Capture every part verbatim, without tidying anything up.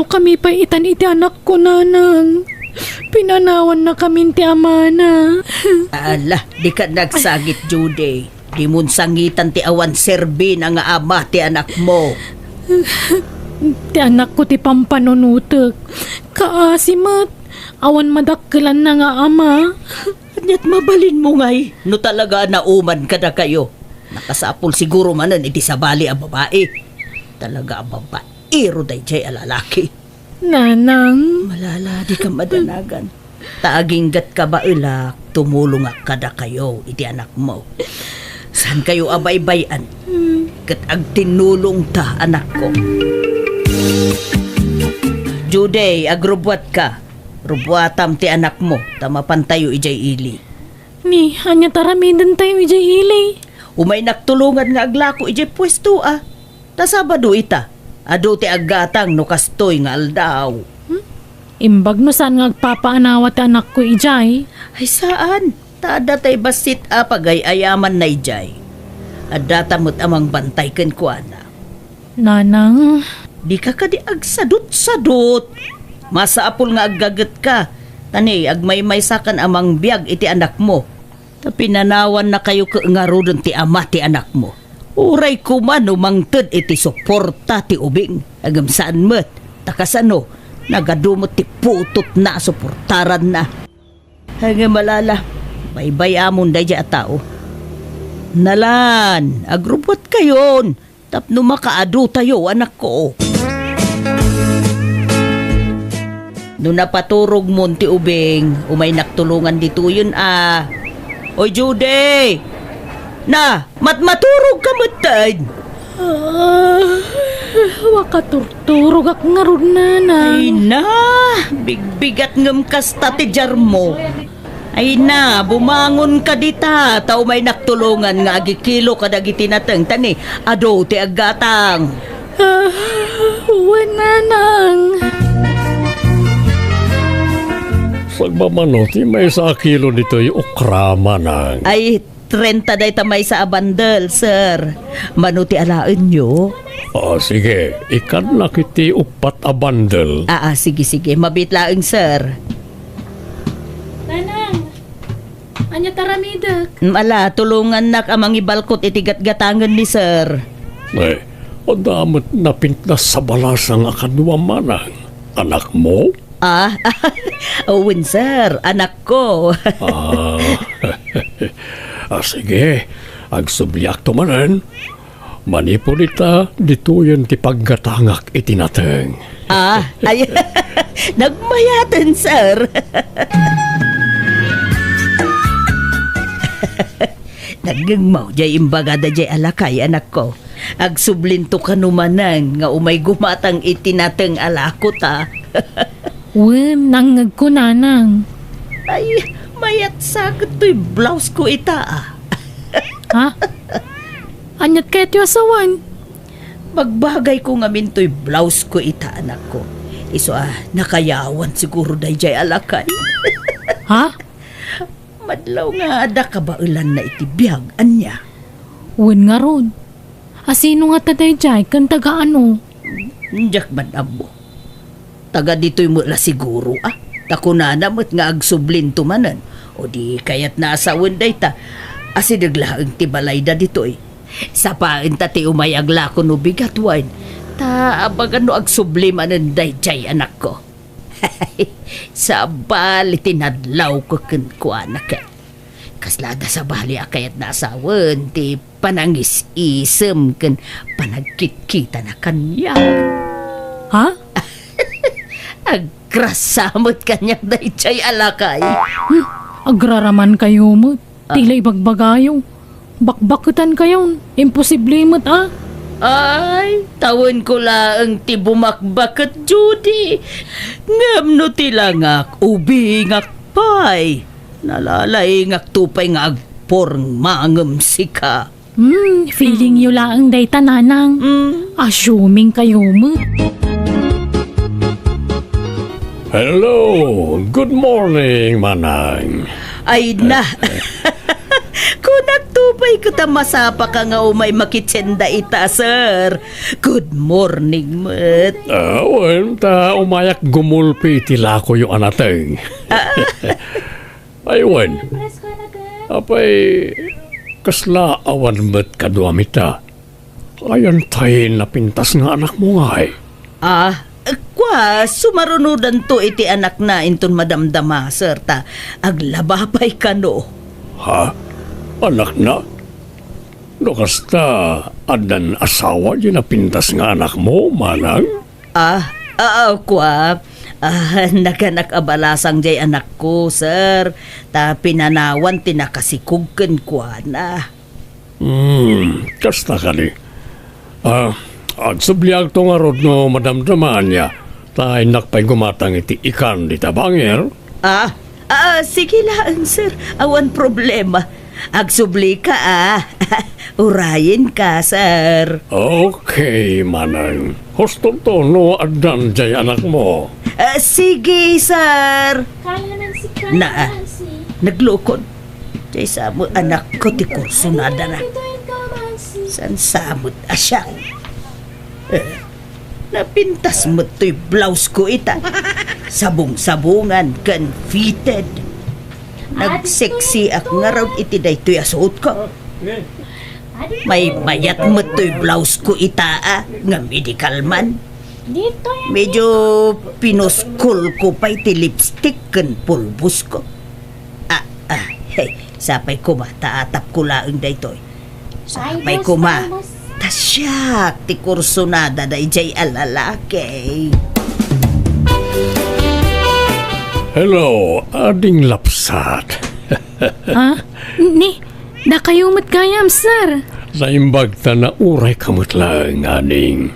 Kami pay itan iti anakko, nanang. Pinanawannakamin ti amana. Ala, dika nagsangit, Judy. Dimon sangitan ti awan serbina nga ama ti anakmo. Ti anakko ti pampanunotek. Kaasi met, awan madakkelanna nga ama. Ania't mabalinmo ngay no talaga a nauman kadakayo? Nakasapul siguro manen iti sabali a babai. Talaga a babaero daydiay a lalaki. Nanang. Malala, dika madanagan. Ta aginggatka baelak, tumulongak kadakayo iti anakmo. Saankayo a baybay-an ket agtinnulongta, anakko. Judy, agrubbuatka. Rubbuatam ti anakmo, ta mapantayo idiay ili. Ni, ania't aramidentayo idiay ili? Umaynak tulongan nga aglako idiay puesto a. Ta Sabado ita, adu ti aggatang no kastoy nga aldaw. Hmm? Imbag no saan nga agpapaanawa ti anakko idiay? Ay saan, ta adda tay bassit a pagay-ayamanna idiay. Addata met a mangbantay kenkuana. Nanang. Dika kadi agsadutsadut. Masapul nga aggagetka. Ta ni, agmaymaysakan a mangbiag iti anakmo. Ta pinanawannakayo ket ngaruden ti ama ti anakmo. Uray koma no mangted iti suporta ti ubing, ngem saan met. Ta kasano, nagadu met ti putotna a suportaranna. Ngem malala, baybay-amon daydiay a tao. Nalan, agrubbuatkayon. Tapno makaadutayo, anakko. No napaturogmon ti ubing, umaynak tulongan ditoyen a. Oy, Judy! Na, matmaturog ka metten! Ah, makaturturogak ngarud, nanang. Ay na, bigbigat ngem kasta ti diarmo. Ay na, bumangon ka dita, ta umaynak tulongan nga agikilo kadagiti nateng, ta ni, adu ti aggatang. Ah, wen, nanang. Sagbamano ti maysa a kilo ditoy okra, manang. Ay, trenta dayta maysa a bandel, sir. Mano ti alaenyo? Ah, sige, ikannak iti uppat a bandel. Ah, ah, sige, sige. Mabit laeng, sir. Nanang, ania taramidek? Mm, ala, tulongannak a mangibalkot iti gatgatangen ni sir. Eh, adda met napintas a balasang a kaduam, manang. Anakmo? Ah, wen, sir. Anakko. Ah, ah, sige. Agsubliakto manen. Manipud ita, ditoyen ti paggatangak iti nateng. Ah, ay, nagmayaten, sir. Nagngegmaw jay imbagada jay a lakay, anakko. Agsublinto kano manen nga umay gumatang iti nateng a lakota. Wen, nangngegko, nanang. Ay, mayat saket toy blouse ko ita, ah. Ha? Aniat kayatyo a sawen? Bagbagay ko ngamin toy blouse ko ita, anakko. Isu a, nakayawan siguro dayjay a lakay. Ha? Madlaw nga adda kabaelanna iti biag, ania? Wen ngarud. A sino ngata dayjay ken taga ano? Diak man ammo. Taga ditoy met la siguro, a. Ta kunana met nga agsublinto manen. O di kayatna a sawen dayta. Asideg laeng ti balayda ditoy. Sapaenta ti umay aglako no bigat wen. Ta abagan no agsubli manen dayjay anakko. Sabali ti nadlawko kenkuana ket. Kasla adda sabali a kayatna a sawen ti panangis-isem ken panagkitkitana kaniak. Ha? Agrasa met kaniak dayjay a lakay. Hmm, agraramankayo met. Ah. Ti la ibagbagayo. Bakbaketankayon. Imposible met, a. Ay, tawenko laeng ti bumakbaket, Judy. Ngem no ti langak, ubingak pay. Nalalaingakto pay nga agpormangem sika. Hmm, feeling yo laeng dayta, nanang. Hmm. Assuming kayo met. Hello, good morning, manang. Ay na. Kunakto pay Ay, ket a masapaka nga umay makitenda ita, sir. Good morning met. Ah, wen, ta umayak gumulpi iti lakoyo a nateng. Ay, wen. Apay, kasla awan met kaduam ita? Ayan tay napintas nga anakmo ngay? Ah, kua, sumarunodanto iti anakna inton madamdama, sir, ta aglaba pay kano. Ha? Anakna? No kasta, addan asawa di napintas nga anakmo, manang? Ah, ah, kua, ah, naganak a balasang jay anakko, sir, ta pinanawan ti nakasikog kenkuana. Hmm, kasta kadi. Ah, agsubliakto ngarud no madamdamaanna, ta innak pay gumatang iti ikan dita bangir. Ah, ah, sige laeng, sir. Awan problema. Agsublika, ah. Urayenka, sir. Okay, manang. Hustonto no addan jay anakmo. Ah, sige, sir. Kalamansi, na, ah, kalamansi. Naglukon. Jay sa mo anakko ti kursunadana. Kalamansi, kalamansi. Saan sa mo't asyang? Eh, napintas met toy blouse ko ita. Sabong-sabongan ken fitted. Nagseksiak ngarud iti daytoy a suotko. Maymayat met toy blouse ko ita, ah, nga medical man. Medyo pinuskol ko pay ti lipstick ken pulbos ko. Ah, ah, hey, sapay koma ta atapko laeng daytoy. Sapay koma ta siak ti kursunada dayjay a lalaki. Hello, ading lapsat. Ah, ni, dakayo met gayam, sir. Naimbag ta naurayka met laeng, ading.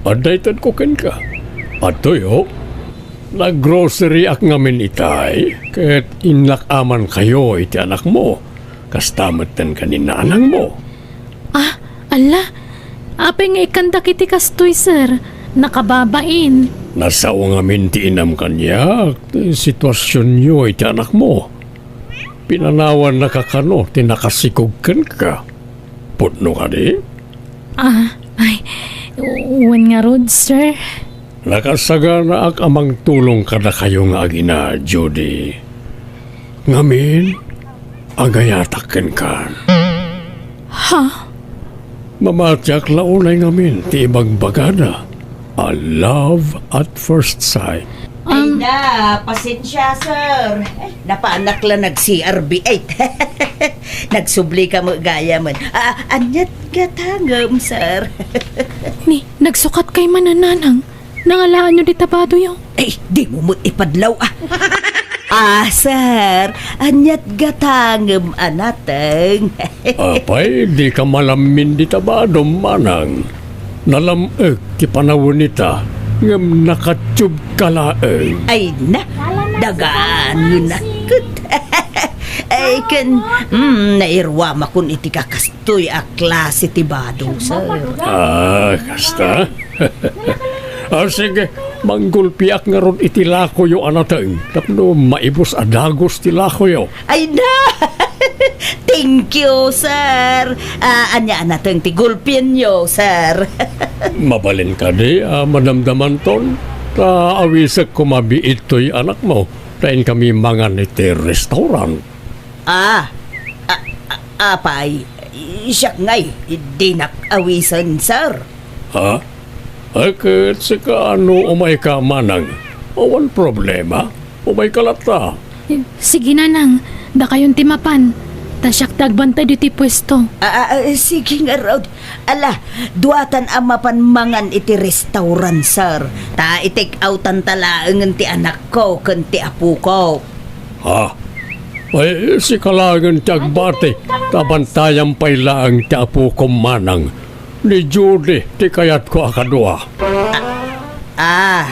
Adda itedko kenka. Adtoyo, naggroceryak ngamin itay, ket innak-amankayo iti anakmo. Kasta metten ken ni nanangmo. Ah, alla, apay nga ikkandak iti kastoy, sir? Nakababain. Nasao ngamin ti inam kaniak ti situasionyo iti anakmo. Pinanawannaka kano ti nakasikog kenka. Pudno kadi? Ah, ay, wen ngarud, sir. Nakasaganaak a mangtulong kadakayo nga agina, Judy. Ngamin, agayatak kenkan. Ha? Mamatiak la unay ngamin ti ibagbagada a love at first sight. Ay na, pasensya, sir. Napaanak la nag-C R B eight. Nagsubli ka met gayamen. Ah, aniat gatangem, sir? Ni, nagsukat kay manananang. Nangalaanyo dita badoyo? Ay, dimo met ipadlaw, ah. Ah, sir, aniat gatangem a nateng? Apay, dika malammin dita badom, manang. Nalam-ek ti panawen ita, ngem nakatubka laeng. Ay na, dagaan na ket. Ay, ken, mm, nairuamakon iti kakas- Toy a klase ti bado, sir. Ah, kasta? Ah, sige, manggulpiak ngarud iti lakoyo a nateng tapno maibus a dagus ti lakoyo. Ay na! Thank you, sir. Ah, ania a nateng ti gulpienyo, sir? Mabalin kadi a madamdamanton? Ta awisek koma biit toy anakmo, ta inkami mangan iti restaurant. Ah, a-, a-, apay, siak ngay, dinak awisen, sir. Ha? Ay, ket sika no umayka manang, awan problema. Umayka latta. Sige, nanang, dakayon ti mapan. Ta siak ti agbantay ditoy puesto. Ah, ah, ah, sige ngarud. Ala, duatan a mapan mangan iti restaurant, sir. Ta i-take outan ta laengen ti anakko ken ti apoko. Ha? Ay, sika laengen ti agbati, ta bantayam pay laeng ti apokom manang. Ni Judy ti kayatko a kadua. Ah.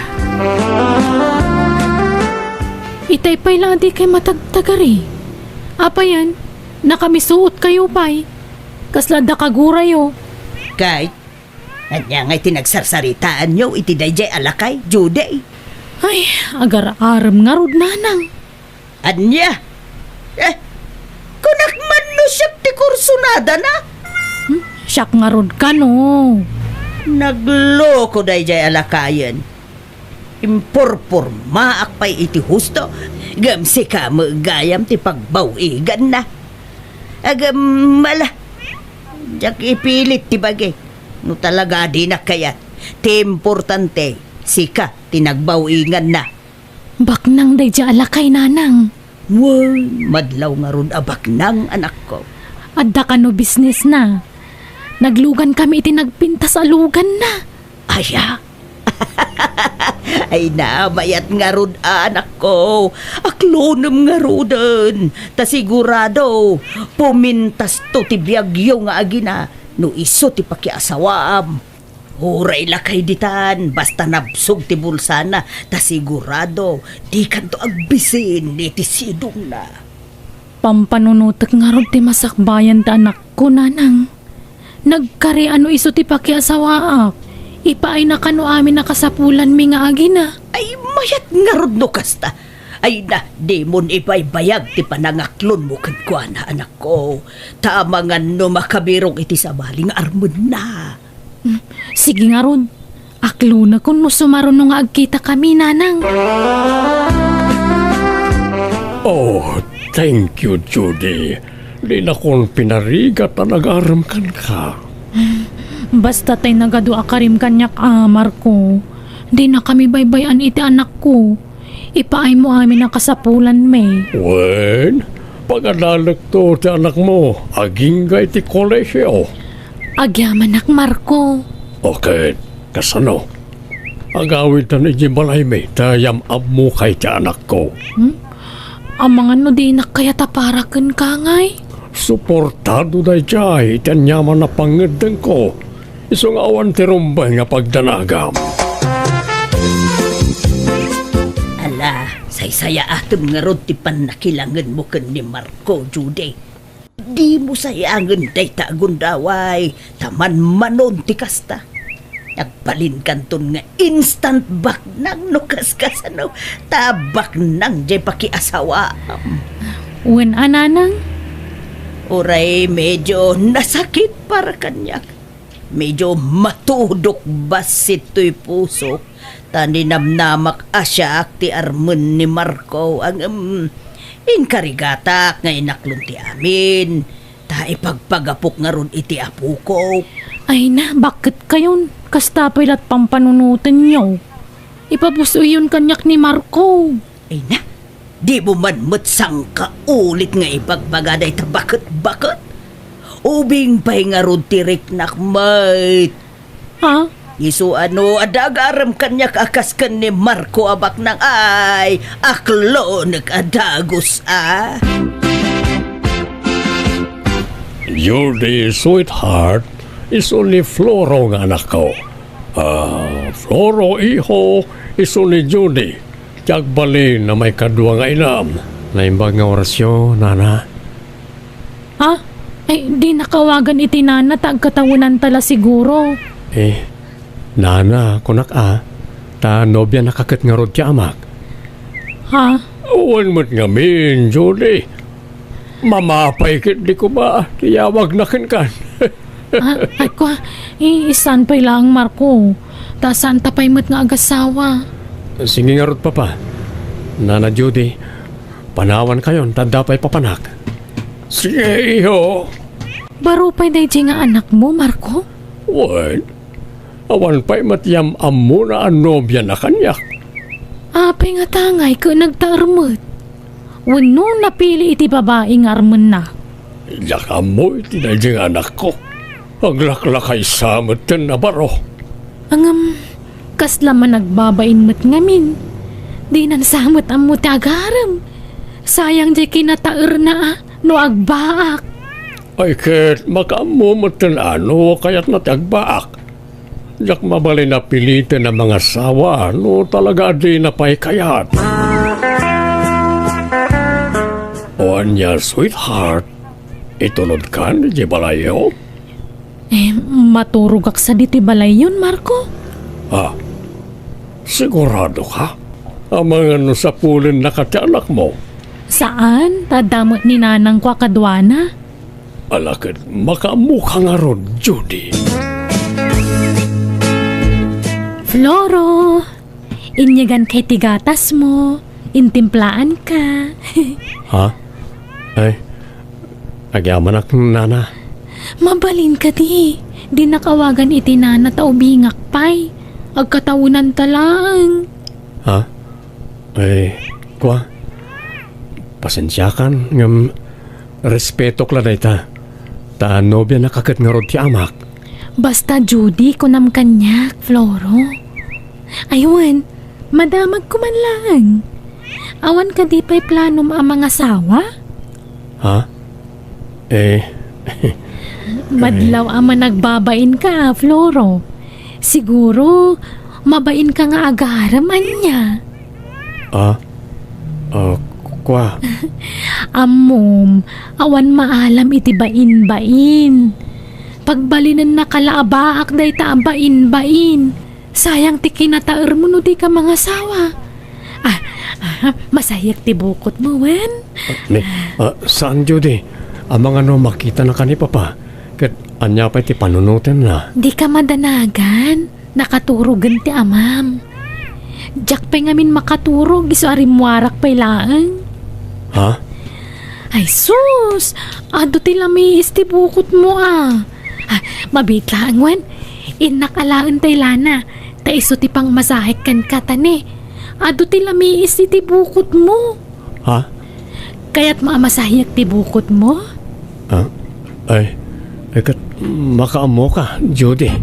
Itay pay la a dikay matagtagari. Apayen, nakamisuotkayo pay. Kasla adda kagurayo. Kay, ania ngay ti nagsarsaritaanyo iti daydiay a lakay, Judy? Ay, agar-arem ngarud, nanang. Ania? Eh, kunak man no siak ti Kursunadana? Hmm? Siak ngarud kano. Nagloko daydiay a lakayen. Impurpurmaak pay iti husto, ngem sika met gayam ti pagbaw-iganna. Agem, ala, diak ipilit ti bagik. No talaga dinak kayat, ti importante, sika ti nagbaw-iganna. Baknang daydiay a lakay, nanang. Wen, madlaw ngarud a baknang, anakko. Adda kano bisnesna? Naglugan kami iti nagpintas a luganna. Aya? Ay na, mayat ngarud, anakko. Aklonem ngaruden. Ta sigurado, pumintasto ti biagyo nga agina no isu ti pakiasawaam. Uray lakay ditan, basta nabsog ti bulsana, ta sigurado, dikanto agbisin iti sidongna. Pampanunotek ngarud ti masakbayan ti anakko, nanang. Nagkari a no isu ti pakiasawaak, ipaayna kano amin a kasapulanmi nga agina. Ay, mayat ngarud no kasta. Ay na, dimon ibaybayag ti panangaklonmo kenkuana, anakko. Ta amangan no makabirok iti sabali nga armenna. Hmm, sige ngarud. Aklonekon no sumaruno nga agkitakami, nanang. Oh, thank you, Judy. Dinakon pinarigat a nagarem kenka. Basta tay nagadu a karim kaniak a, Marco. Dinakami baybay-an iti anakko. Ipaaymo amin a kasapulanmi. Wen, pagadalekto ti anakmo agingga iti kolehio. Agyamanak, Marco. O ket, kasano? Agawidtan idiay balaymi ta yam-ammo kay ti anakko. Hmm? Amangan no dinak kayat a para kenka ngay? Suportado daydiay iti aniaman a pangngeddengko. Isu nga awan ti rumbeng nga pagdanagam. Ala, saysayaatem ngarud ti pannakilangenmo ken ni Marco, Judy. Dimo sayangen dayta a gundaway, ta manmanon ti kasta. Nagbalinkanton nga instant baknang no kaskasano, ta baknang jay pakiasawaam. Wen a, nanang? Uray medyo nasakit para kaniak. Medyo matudok bassit toy pusok, ta ninamnamak a siak ti armen ni Marco, ngem inkarigatak nga inaklon ti amin, ta ipagpagapok ngarud iti apok. Ay na, bakket kayon? Kasta pay la't pampanunotenyo. Ipabus-oyyon kaniak ni Marco. Ay na, dimo man met sangkaulit nga ibagbaga dayta baket-baket. Ubing pay ngarud ti riknak met. Ha? Isu a no adda agarem kaniak a kas ken ni Marco a baknang, ay, aklonek a dagus a. Judy, sweetheart, isu ni Floro nga anakko. Ah, Floro, iho, isu ni Judy. Ti agbalin a maikadua nga inam. Naimbag nga orasyo, nana. Ha? Ay, dinak awagan iti nana ta agkatawenanta la siguro. Eh, nana, kunak a, ta nobianak ket ngarud ti amak. Ha? Wen met ngamin, Judy. Mamapay ket di ko ba ti yawagna kenkan. Ah, ay, kua, i-, saan pay laeng, Marco? Ta saanta pay met nga agasawa. Sige ngarud, Papa. Nana Judy, panawankayon ta adda pay papanak. Sige, iho. Baro pay daydiay nga anakmo, Marco? Wen, awan pay met yam-ammona a nobiana kaniak. Apay ngata ngay ket nagtaer met? Wenno napili iti babai nga armenna? Diak ammo iti daydiay nga anakko. Aglaklakaysa metten a baro. Ngem, kasla man agbabain met ngamin. Dinan sa met ammo ti agarem. Sayang diay kinataerna a no agbaak. Ay ket, makaammo metten a no kayatna ti agbaak. Diak mabalin a piliten a mangasawa no talaga a dina pay kayat. O ania, sweetheart? Itulodkan idiay balayyo? Eh, maturogak sadi ti balayyon, Marco. Ah, sigurado ka? Amangan no sapulennaka ti anakmo? Saan, ta adda met ni nanangko a kaduana. Ala ket makaammoka ngarud, Judy. Floro, inyeganka iti gatasmo, intimplaanka. Ha? Ay, agyamanak, nana. Mabalin kadi, dinak awagan iti nana ta ubingak pay. Agkatawenanta laeng. Ha? Ay, kua, pasensiakan, ngem respetok la dayta. Ta nobianak a ket ngarud ti amak. Basta Judy, kunam kaniak, Floro. Ay wen, madamagko man laeng. Awan kadi pay planom a mangasawa? Ha? Eh. Madlaw a managbabainka, Floro. Siguro, mabainka nga agarem ania. Ah? Ah, kua. Ammom, awan maalam iti bain-bain. Pagbalinennaka la a baak dayta a bain-bain. Sayang ti kinataermo no dika mangasawa. Ah, ah, masayak ti bukotmo, wen? Ah, ni, ah, saan, Judy? Amangan no makitanaka ni Papa, ket ania pay ti panunotenna? Dika madanagan, nakaturogen ti amam. Diak pay ngamin makaturog, isu a rimmuarak pay laeng. Ha? Ay sus! Adu ti lamiis ti bukotmo, a. Ah, mabiit laeng wen. Innak alaen tay lana, ta isu ti pangmasahek kenka ta ne. Adu ti lamiis iti bukotmo. Ha? Kayatmo a masahiek ti bukotmo? Ah, ay, ay, ket makaammoka, Judy.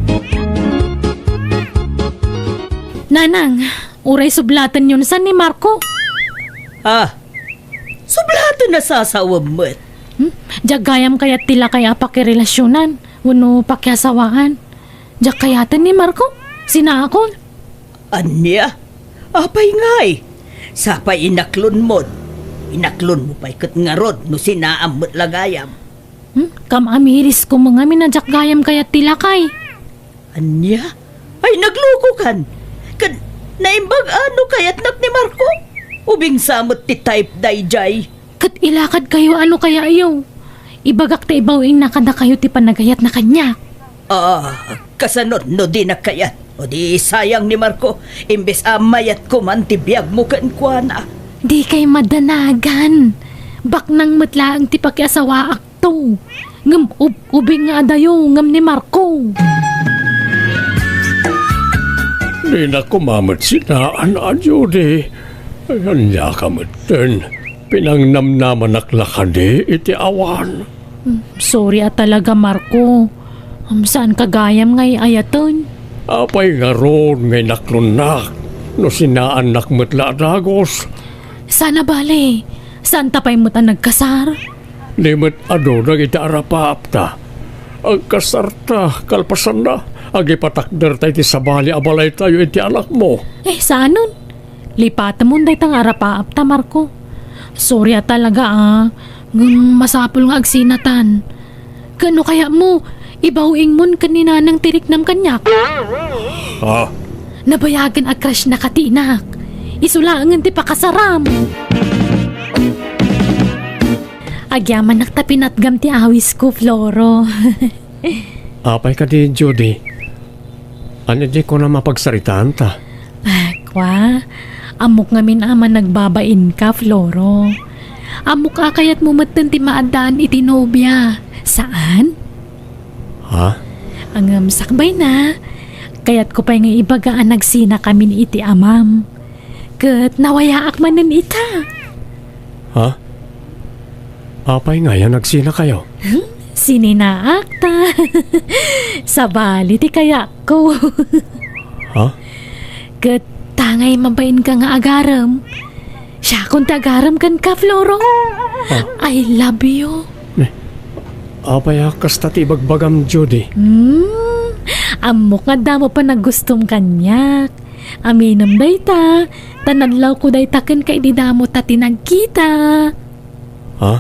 Nanang, uray sublatenyon san ni Marco. Ah, Sublaten a sasawem met. Hmm? Diak gayam kayat ti lakay a pakirelasionan wenno pakiasawaan. Diak kayaten ni Marco. Sinaakon. Ania? Apay ngay? Sapay inaklonmon. Inaklonmo pay ket ngarud no sinaam met la gayam. Hmm? Kam-amiris ko ngamin a diak gayam kayat ti lakay. Ania? Ay, naglukokan. Ket naimbag a no kayatnak ni Marco? Ubing sa met ti type daydiay. Ket ilakadkayo a no kayatyo. Ibagak ta ibaw-ingna kadakayo ti panagayatna kaniak. Ah, kasano no dinak kayat? O di sayang ni Marco, imbes a mayatko man ti biagmo kenkuana. Dikay madanagan. Baknang met laeng ti pakiasawaak. To, ngem ub-, ubing nga adayo ngem ni Marco. Dinak koma met sinaan a, Judy. Ay, ania ka metten? Pinangnamnamanak la kadi iti awan? Hmm, sorry a talaga, Marco. Um, saan ka gayam nga ay-ayaten? Apay ngarud nga inaklonnak no sinaannak met la a dagus? Saan a bale, saanta pay met a nagkasar? Di met adu dagiti arapaapta. Agkasarta, kalpasanna, agipatakderta iti sabali a balaytayo iti anakmo. Eh, saanen? Lipatemon dayta nga arapaapta, Marco. Sorry a talaga, a. Ngem masapul nga agsinatan. Ket no kayatmo, ibaw-ingmon ken ni Nanang ti riknam kaniak. Ah? Nabayagen a crush na katinak. Isu laengen ti pakasaram. Agyamanak ta pinatgam ti awisko, Floro. Apay kadi, Judy? Ania diay kunam a pagsaritaanta? Ah, kua, ammok ngamin a managbabainka, Floro. Ammok a kayatmo metten ti maaddaan iti nobia. Saan? Ha? Ngem sakbayna, kayatko pay nga ibaga a nagsinakamin iti amam. Ket nawayaak manen ita. Ha? Apay ngay a nagsinakayo? Hmm? Sininaak ta. Sabali ti kayatko. Ha? Ket tangay mabainka nga agarem. Siakon ti agarem kenka, Floro. Ha? I love you. Eh, apay a kasta ti ibagbagam, Judy? Hmm, ammok nga adda mo panagustom kaniak. Aminem dayta, ta nadlawko dayta kenka idi damo ta ti nagkita. Ha?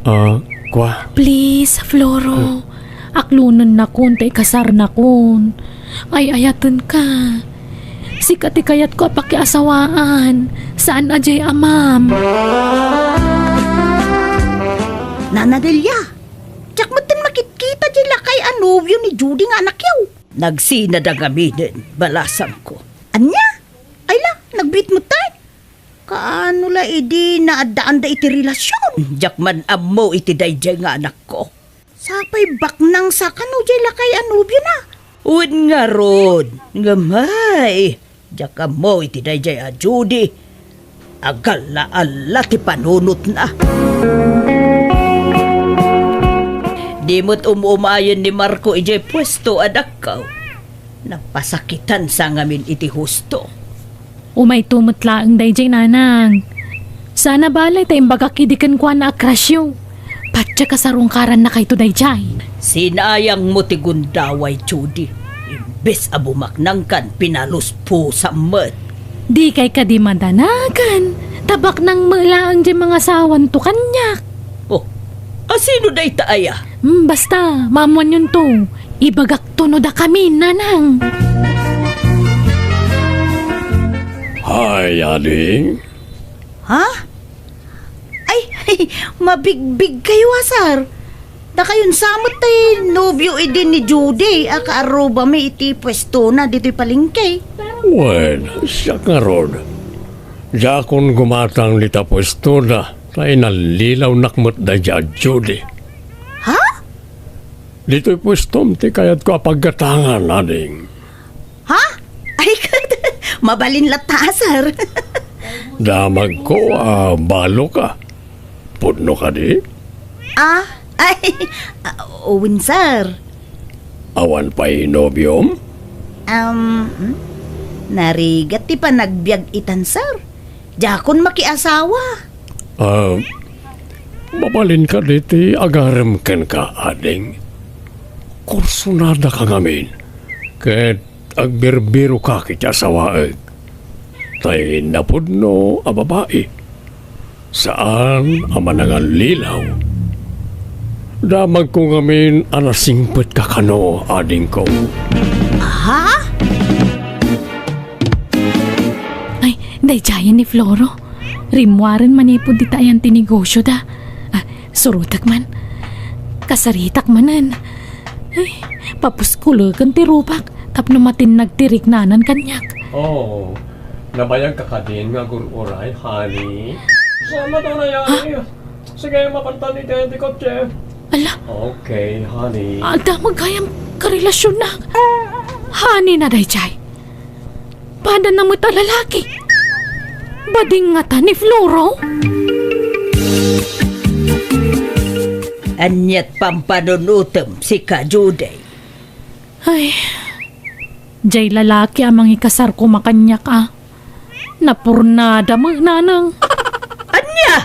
Ah, kua? Please, Floro. Aklonennakon ta ikasarnakon. Ay-ayatenka. Sika ti kayatko a pakiasawaan. Saan a diay amam. Nana Delia, Diak metten makitkita diay lakay a nobio ni Judy nga anakyo. Nagsinada ngaminen, balasangko. Ania? Ay la, nagbiit metten. Kaano la idi naaddaanda iti relasion? Diak man ammo iti daydiay nga anakko. Sapay baknang sa kano diay lakay a nobiona? Wen ngarud, ngem ay, diak ammo iti daydiay a Judy. Agalla-alla ti panunotna. Di met um-umayen ni Marco idiay puesto a dakko. Napasakitan sa ngamin iti husto. Umayto met laeng daydiay, nanang. Sana balay ta imbagak idi kenkuana a crushyo. Patiek a sarungkarannakayto daydiay. Sinayangmo ti gundaway, Judy. Imbes a bumaknangkan, pinaluspusam met. Dikay kadi madanagan, ta baknang met laeng diay mangasawanto kaniak. Oh, a sino dayta aya? Hmm, basta, maammuanyonto. Ibagakto no dakami, nanang. Hay, ading. Ha? Ay, mabigbigkayo a, sir. Dakayon sa met ti nobio idi ni Judy a kaarrubami iti puestona ditoy palengke. Wen, siak ngarud. Diakon gumatang dita puestona, ta inallilawnak met daydiay a Judy. Ha? Ditoy puestom ti kayatko a paggatangan, ading. Ha? Ay, mabalin latta, sir. Damagko a balo ka. Pudno kadi? Ah, ay, ah, wen, sir. Awan pay nobiom? Um, hmm? Narigat ti panagbiag itan, sir. Diakon makiasawa. Ah, mabalin kadi ti agarem kenka, ading? Kursunada ka ngamin, ket agbirbiroka iti asawaek. Tay napudno a babai, saan a manangallilaw. Damagko ngamin a nasingpetka kano, adingko. Ha? Ay, daydiayen ni Floro. Rimmuaren manipud dita ayan ti negosyoda. Ah, surotek man. Kasaritak manen. Ay, papuskuleken ti rupak tapno matinnag ti riknanan kaniak. Oh, nabayagka kadin nga agur-uray, honey? Salamat, honey, honey. Sige, mapantan iti, iti kotse. Ala. Okay, honey. Adda met gayam karelasionnak. Honey na daydiay. Padana met a lalaki. Bading ngata ni Floro? Aniat pampanunotem, sika, Judy? Ay, jay lalaki a mangikasar koma kaniak a. Napurnada met, nanang. Ania?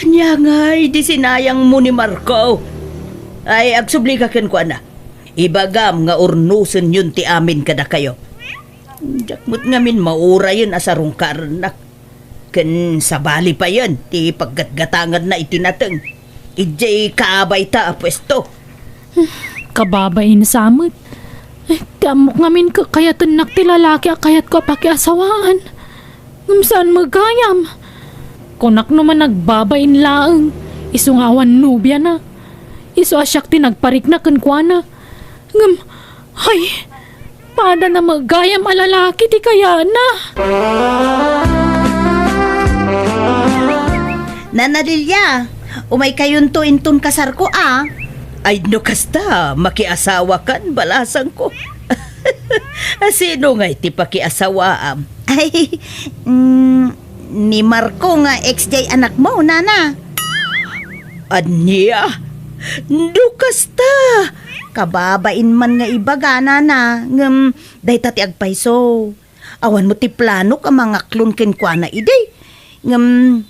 Ania ngay ti sinayangmo ni Marco? Ay, agsubli ka kenkuana. Ibagam nga urnosenyon ti amin kadakayo. Diak met ngamin maurayen a sarungkarennak. Ken sabali payen ti paggatgatanganna iti nateng. Idiay kaabayta a puesto. Kababain sa met. Eh, ti ammok ngamin kakayatennak ti lalaki a kayatko a pakiasawaan. Ngem saan met gayam. Kunak no managbabain laeng, isu nga awan nobiana. Isu a siak ti nagparikna kenkuana. Ngem, ay, padana met gayam a lalaki ti kayatna. Nana Lilia, umaykayonto inton kasarko a. Ay, no kasta, makiasawakan, balasangko. Sino ngay ti pakiasawaam? Ay, mm, ni Marco nga ex jay anakmo, nana. Ania? No kasta! Kababain man nga ibaga, nana, ngem dayta ti agpayso. Awan met ti planok a mangaklon kenkuana idi. Ngem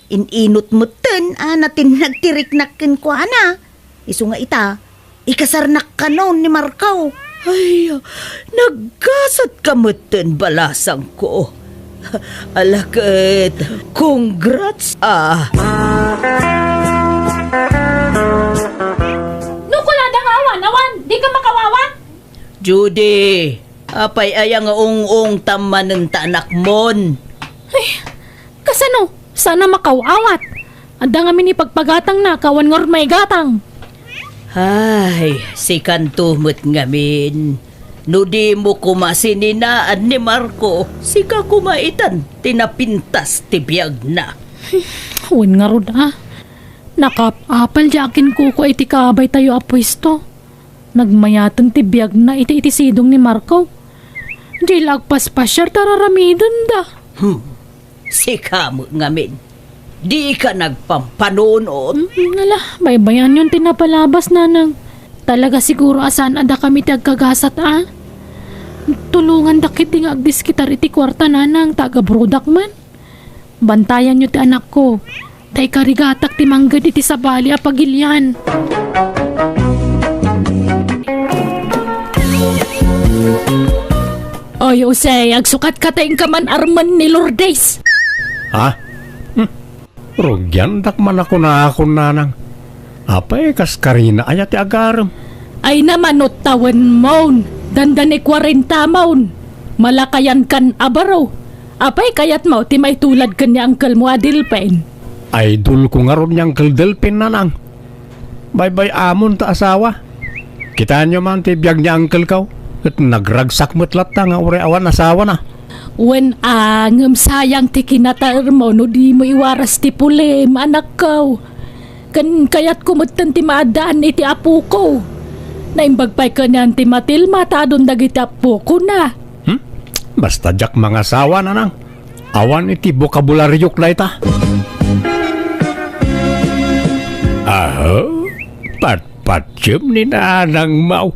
in-inut metten a natinnag ti riknak kenkuana. Isu nga ita, ikasarnak kano ni Marco. Ay, naggasatka metten, balasangko. Ala ket, congrats, ah. No kunada nga awan, awan, dika makawawat? Judy, apay aya nga ung-ungtam manen ta anakmon? Ay, kasano? Saan a makaw-awat. Adda ngamin ipagpagatangna, awan ngarud maigatang. Ay, sikanto met ngamin. No dimo koma sininaan ni Marco, sika koma itan ti napintas ti biagna. Wen ngarud a. Nakaap-apel diay akinkuko iti kabaytayo a puesto. Nagmayaten ti biagna iti, iti sidong ni Marco. Diay la agpaspasiar ta ar-aramidenda. Hmm. Sika met ngamin. Dika nagpampanunot. Mm, ala, baybayanyon ti napalabas, nanang. Talaga siguro a saan a dakami ti agkagasat a. Tulongandak ketdi nga agdiskitar iti kuarta, nanang, ta agabrodak man. Bantayanyo ti anakko, ta ikarigatak ti mangged iti sabali a pagilian. Oy, Jose, agsukat ka ta inka man armen ni Lourdes. Ha? Hmm. Rugiandak man a kunakon, nanang. Apay, kas karina aya ti agarem? Ay naman, no tawenmon, dandani kuarentamon. Malakayankan a baro. Apay, kayatmo ti maitulad ken ni angkelmo a Delpin? Idolko ngarud ni Angkel Delpin, nanang. Baybay-amon ta asawa. Kitaenyo man ti biag ni angkelko, ket nagragsak met latta nga uray awan asawana. Wen a, ngem sayang ti kinataermo no dimo iwaras ti pulim, anakko. Ken kayatko metten ti maaddaan iti apoko. Naimbag pay kanian ti matilma ta adun dagiti apokona. Hmm? Basta diak mangasawa, nanang. Awan iti bokabulariok dayta. Aha, patpatiem ni nanangmo.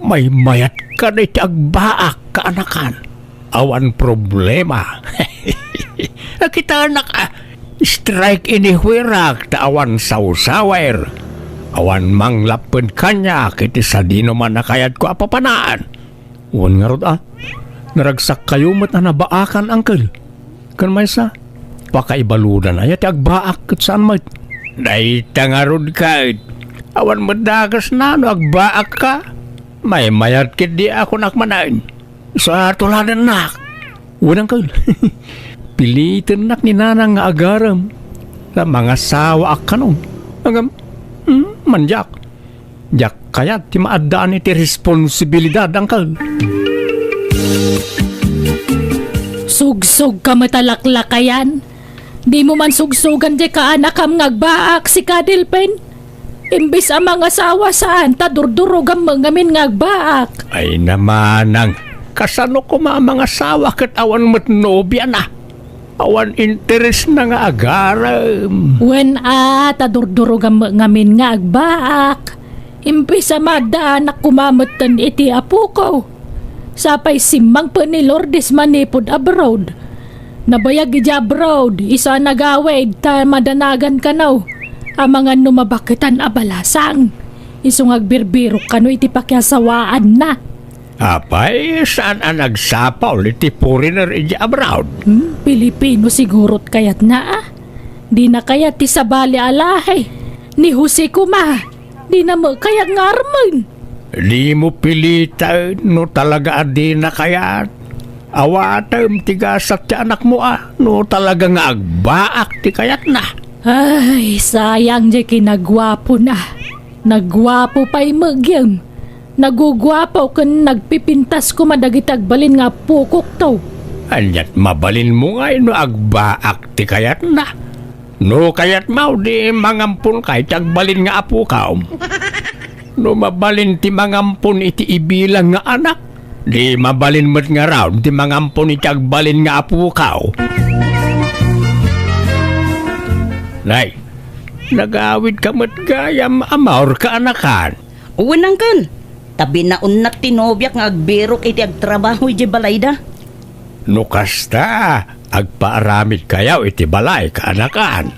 Maymayat ka iti agbaak, kaanakan. Awan problema. Nakitanak, ah, strike anywhere ta awan sawsawer. Awan manglapped kaniak iti sadinoman a kayatko a papanaan. Wen ngarud a, naragsak kayo met a nabaakan, angkel. Ken maysa, pakaibaludan aya ti agbaak ket saan met. Dayta ngarud ket, awan met dakesna no agbaak ka. Maymayat ketdi a kunak manen. Isu a tuladennak. Wen, angkel. Pilitennak ni nanang nga agarem. Ta mangasawaak kano. Ngem, hmm, mandiak. Diak kayat ti maaddaan iti responsibilidad, angkel. Sugsog ka met a laklakayan. Dimo man sugsogan diay kaanakam nga agbaak, sika, Delpin. Imbes a mangasawa, saan ta durdurogam met ngamin nga agbaak. Ay namanang, kasano koma a mangasawa ket awan met nobiana? Awan interesna nga agarem. Wen a, ta durdurogam met ngamin nga agbaak. Imbes a maaddaanak koma metten iti apoko. Sapay simmangpet ni Lourdes manipud abroad. Nabayag idiay abroad, isu a nagawid ta madanagan kano. Amangan no mabaketan a balasang. Isu nga agbirbirok kano iti pakiasawaanna. Apay, saan a nagsapul iti foreigner idiay abroad? Hmm, Pilipino sigurot kayatna, a. Dina kayat ti sabali a lahi. Ni Jose koma, dina met kayat nga armen. Dimo piliten no talaga a dina kayat. Awatem ti gasat ti anakmo a no talaga nga agbaak ti kayatna. Ay, sayang diay kinaguapona. Naguapo pay met gayam. Naguguapo ken nagpipintas koma dagiti agbalin nga apokokto. Aniat mabalinmo ngay no agbaak ti kayatna? No kayatmo, di mangamponka iti agbalin nga apokom. No mabalin ti mangampon iti ibilang nga anak, di mabalin met ngarud ti mangampon iti agbalin nga apokaw. Nay, nagawid ka met gayam a maurka, anakan. Wen, angkel. Ta binaonnak ti nobiak nga agbirok iti agtrabaho idiay balayda. No kasta, agpaaramid kayo iti balay, kaanakan.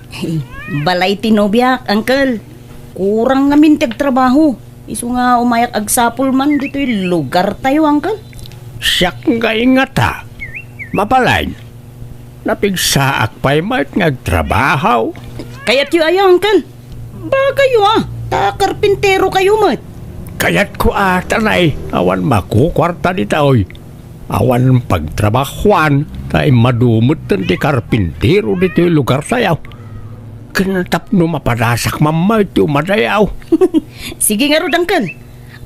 Balay ti nobiak, angkel. Kurang ngamin ti agtrabaho. Isu nga umayak agsapul man ditoy lugartayo, angkel. Siak nga ingata. Mabalin. Napigsaak pay met nga agtrabaho. Kayatyo aya, angkel? Bagayo a, ta karpintero kayo met. Kayatko a, tanay, awan makukuarta ditoy. Awan pagtrabahuan, ta immadu metten ti karpintero ditoy lugartayo. ken tapno mapadasak mamma iti umadayaw. Sige ngarud, Uncle.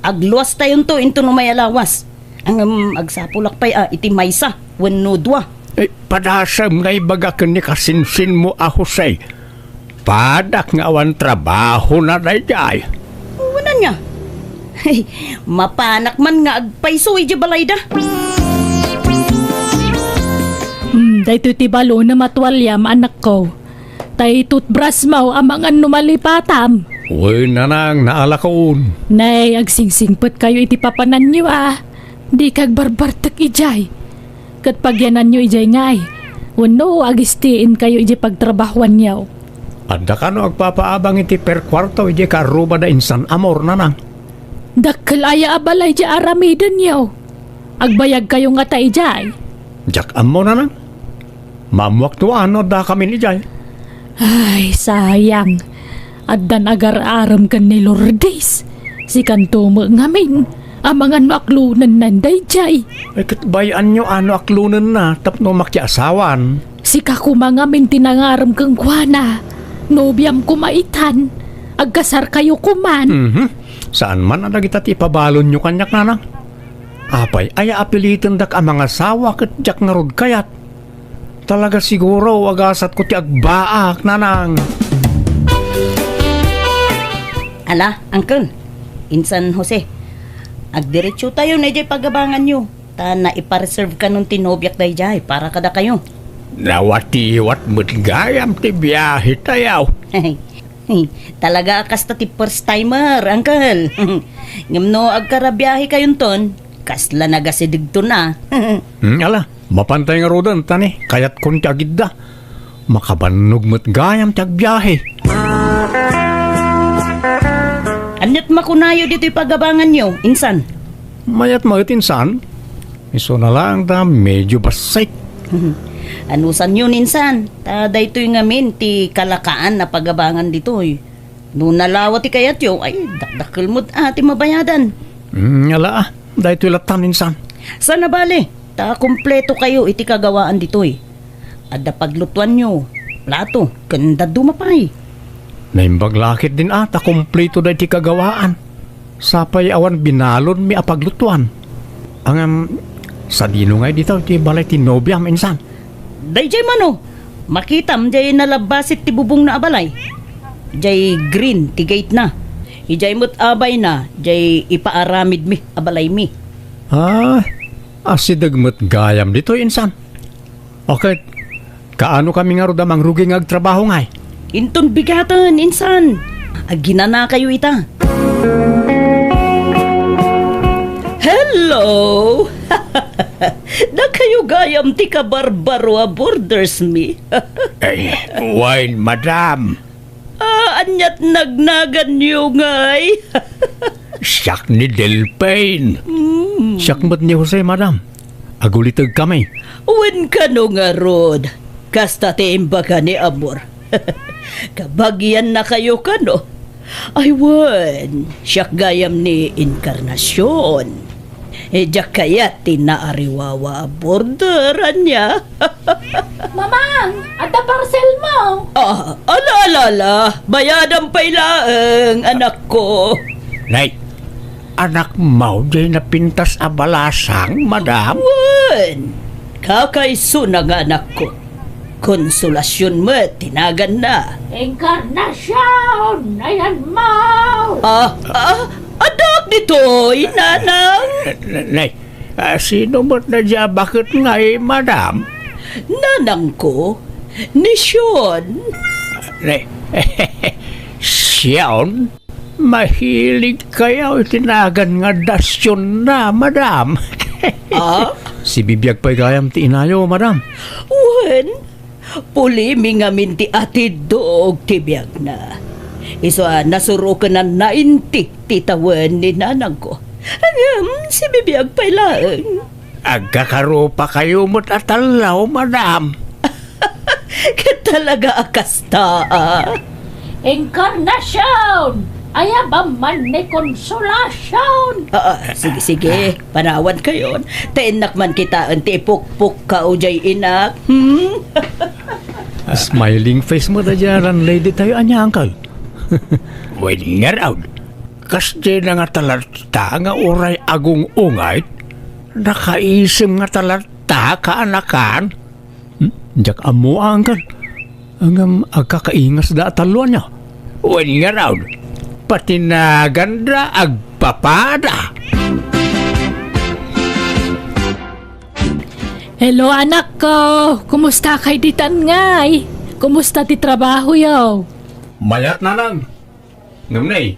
Agluastayonto inton umay a lawas. Ngem agsapulak pay a iti maysa wenno dua. Eh, padasem nga ibaga ken ni kasinsinmo a Jose. Padak nga awan trabahona daydiay. Wen ania? Hey, mapanak man nga agpayso idiay balayda. Hmm, daytoy ti balonem a tualiam, anakko. Tay toothbrushmo amangan no malipatam. Wen, nanang, naalakon. Nay, agsingsingpetkayo iti papananyo a. Dika agbarbartek idiay. Ket pagyananyo idiay ngay. Wenno agistiinkayo idiay pagtrabahoanyo. Adda kano agpapaabang iti per kuarto idiay karruba da insan Amor, nanang? Dakkel aya a balay diay aramidenyo. Agbayagkayo ngata idiay? Diak ammo, nanang. Maammoak no ania a dakami idiay. Ay, sayang. Addan agar-arem ken ni Lourdes. Sikanto met ngamin. Amangan no aklonenna daydiay. Ay, ket bay-anyo a no aklonenna tapno makiasawan. Sika koma ngamin ti nangarem kenkuana. Nobiam koma itan. Agkasarkayo koman. Mhm. Saan man a dagita ti ipabalonyo kaniak, nanang? Apay, aya apilitendak a mangasawa ket diak ngarud kayat? Talaga siguro, agasatko ti agbaak, nanang. Ala, Uncle, insan Jose, agdiretsotayon idiay pagabanganyo, ta naipareserve kanon ti nobiak daydiay para kadakayo. Nawatiwat met gayam ti biahetayo. Talaga a kasta ti first timer, Uncle. Ngem no agkarabiahekayonton, kasla nagasidegton a. Hmm, ala, mapantay ngaruden, ta ni, kayatkon ti agidda. Makabannog met gayam ti agbiahe. Aniat makunayo ditoy pagabanganyo, insan? Mayat met, insan. Isuna laeng ta medyo bassit. Anusanyo, insan, ta daytoy ngamin ti kalakaan a pagabangan ditoy. No nalawa ti kayatyo, ay, dakdakkel met a ti mabayadan. Mm, ala, ah, daytoy latta, insan. Saan a bale, ta kumpleto kayo iti kagawaan ditoy. Adda paglutuanyo, plato, ken dadduma pay. Naimbag la ketdin a ta kumpleto daytoy kagawaan. Sapay awan binalonmi a paglutuan. Ngem, sadino ngay dita iti balay ti nobiam, insan? Daydiay mano, makitam diay nalabbasit ti bubongna a balay. Diay green ti gate na. Idiay met abayna, diay ipaaramidmi a balaymi. Ah, asideg met gayam ditoy, insan. Okay. Kaano kami ngarud a mangrugi nga agtrabaho ngay? Inton bigaten, insan. Aginanakayo ita. Hello! Dakayo gayam ti kabarbaro a boarders mi. Ay, wen, madam. Ah, aniat nagnaganyo ngay? Siak ni Delphine. Mm. Siak met ni Jose, madam. Aguliteg kami. Wen kano ngarud, kasta ti imbaga ni Amor. Kabagiannakayo kano? Ay wen, siak gayam ni Encarnacion. Eh, diak kayat ti naariwawa a border, ania? Mamang, adda parcelmo. Ah, ala, ala, ala. Bayadam pay laeng, anakko. Nay, anakmo diay napintas a balasang, madam? Wen, kakaisuna nga anakko. Consolacion met ti naganna. Encarnacion! Ayanmo! Ah, ah, addaak ditoy, nanang! N-, n-, nay, ah, sino met daydiay a baket ngay, madam? Nanangko, ni Sion. Nay, Sion? Mahilig kayo iti nagan nga adda Sion na, madam. Ah? Sibibiag pay gayam ti inayo, madam. Wen, pulimi ngamin ti atiddog ti biagna. Isu a nasuroken a ninety ti tawen ni nanangko. Ngem, sibibiag pay laeng. Agkakarupakayo met a tallo, madam. Ket talaga a kasta, a? Encarnacion! Ayabam man ni Consolacion! Ah, ah, sige, sige. Panawankayon. Ta innak man kitaen ti ipukpukkaw diay inak. Hmm? Smiling face met dayta landlady tayo, ania, uncle? Wen ngarud, kasdiay nga talatta nga uray agung-ungayt, nakaisem nga talatta, kaanakan? Hmm? Diak ammo, uncle. Ngem agkakaingasda a tallo, ania? Wen ngarud, pati naganda agpapada. Hello, anakko. Kumusta kay ditan ngay? Kumusta ti trabahoyo? Mayat, nanang. Ngem ne,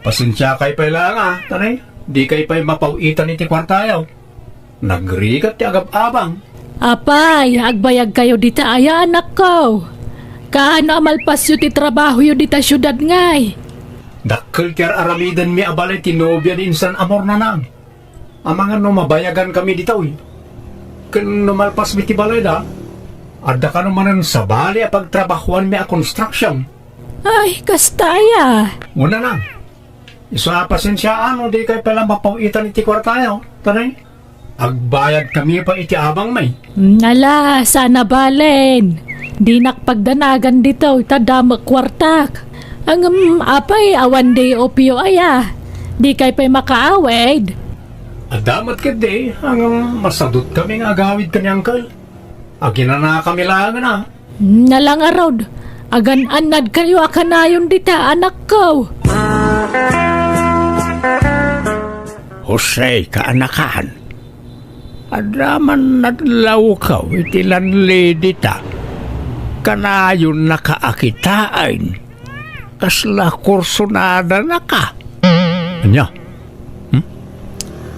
pasensiakay pay laeng a, ta ne, dikay pay mapaw-itan iti kuartayo. Nagrigat ti agab-abang. Apay, agbayagkayo dita aya, anakko? Kaano a malpasyo ti trabahoyo dita siudad ngay? Dakkel ti ar-aramidenmi a balay ti nobia ni insan amor, nanang. Amangan no mabayagankami ditoy. Ken no malpasmi ti balayda, adda kano manen sabali a pagtrabahoanmi a construction. Ay, kasta aya. Una lang. Isu a pasensiaan no dikay pay la mapaw-itan iti kuartayo. Tanay, agbayadkami pay iti abangmi. Nala, sana balen. Dinak pagdanagan ditoy, ta damek kuartak. Ngem, apay, awan day opyo aya. Dikay pay makaawid. Adda met ketdi, ngem masadutkami nga agawid ken ni Uncle. Aginanakami laengen a. Nala ngarud, agan-annadkayo a kanayon dita, anakko. Jose, kaanakan. Adda man nadlawkaw iti landlady ta. Kanayonnaka a kitaen. Kasla kursonadanaka. Ania? Hmm?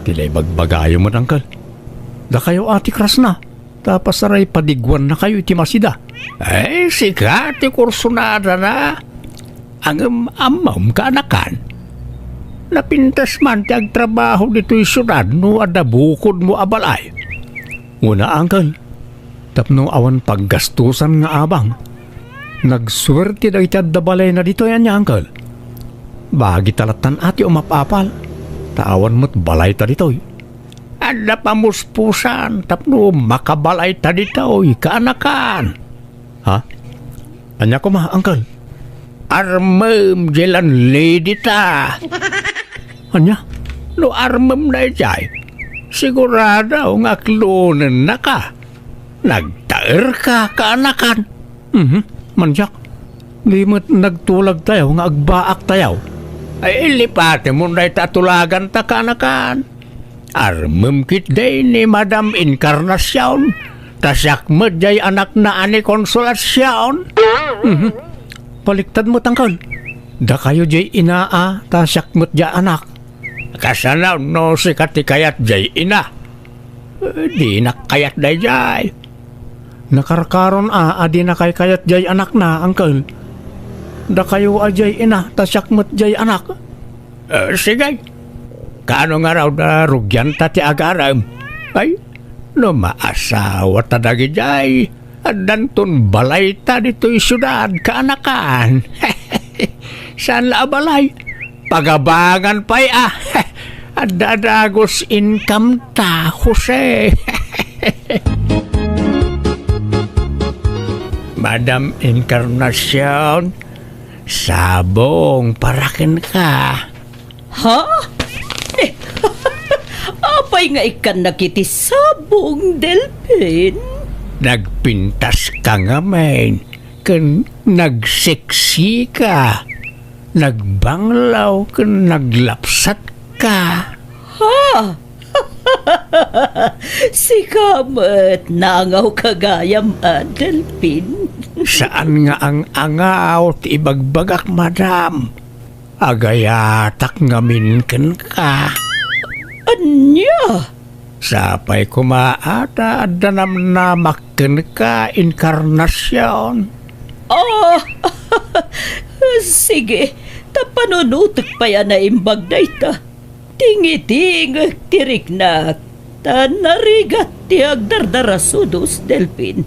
Ti la ibagbagayo met, Uncle. Dakayo a ti krasna. Ta pasaray padiguannakayo iti masida. Ay, sika ti kursonadana. Ngem ammom, kaanakan. Napintas man ti agtrabaho ditoy siudad no adda bukodmo a balay. Una, Uncle, tapno awan paggastusan nga abang. Nagsuerte dagiti adda balayna ditoy, ania, Uncle? Bagita lattan a ti umap-apal, ta awan met balayta ditoy. Adda pamuspusan tapno makabalayta ditoy, kaanakan. Ha? Ania koma, Uncle? Armem diay landlady ta. Ania? No armem daydiay, sigurado nga aklonennaka. Nagtaerka, kaanakan. Mhm, manyak. Di met nagtulagtayo nga agbaaktayo. Ay, lipatemon dayta a tulaganta, kaanakan. Armem ketdi ni Madam Encarnacion, ta siak met diay anakna a ni Consolacion. Mhm. Baliktad met, Uncle. Dakayo diay ina a, ta siak met diay anak. Kasano no sika ti kayat diay ina? Eh, dinak kayat daydiay. Nakarkaron a, a dinakay kayat diay anakna, Uncle. Dakayo a diay ina, ta siak met diay anak. Eh, sige. Kaano ngarud a rugianta ti agarem? Ay, no maasawata dagidiay, addanton balayta ditoy siudad, kaanakan. Saan la a balay? Pagabangan pay a. Adda dagus income ta, Jose. Madam Encarnacion, sabong para kenka. Ha? Eh, apay nga ikkannak iti sabong, Delphin? Nagpintaska ngamin ken nagseksika. Nagbanglaw ken naglapsatka. Ha? Sika met, naangawka gayam a, Delphin? Saan nga ang-angaw ti ibagbagak, madam. Agayatak ngamin kenka. Ania? Sapay koma a ta adda namnamak kenka, Encarnacion. Ah, sige, ta panunutek pay a naimbag dayta. Tingitingek ti riknak, ta narigat ti agdardarasudos, Delphin.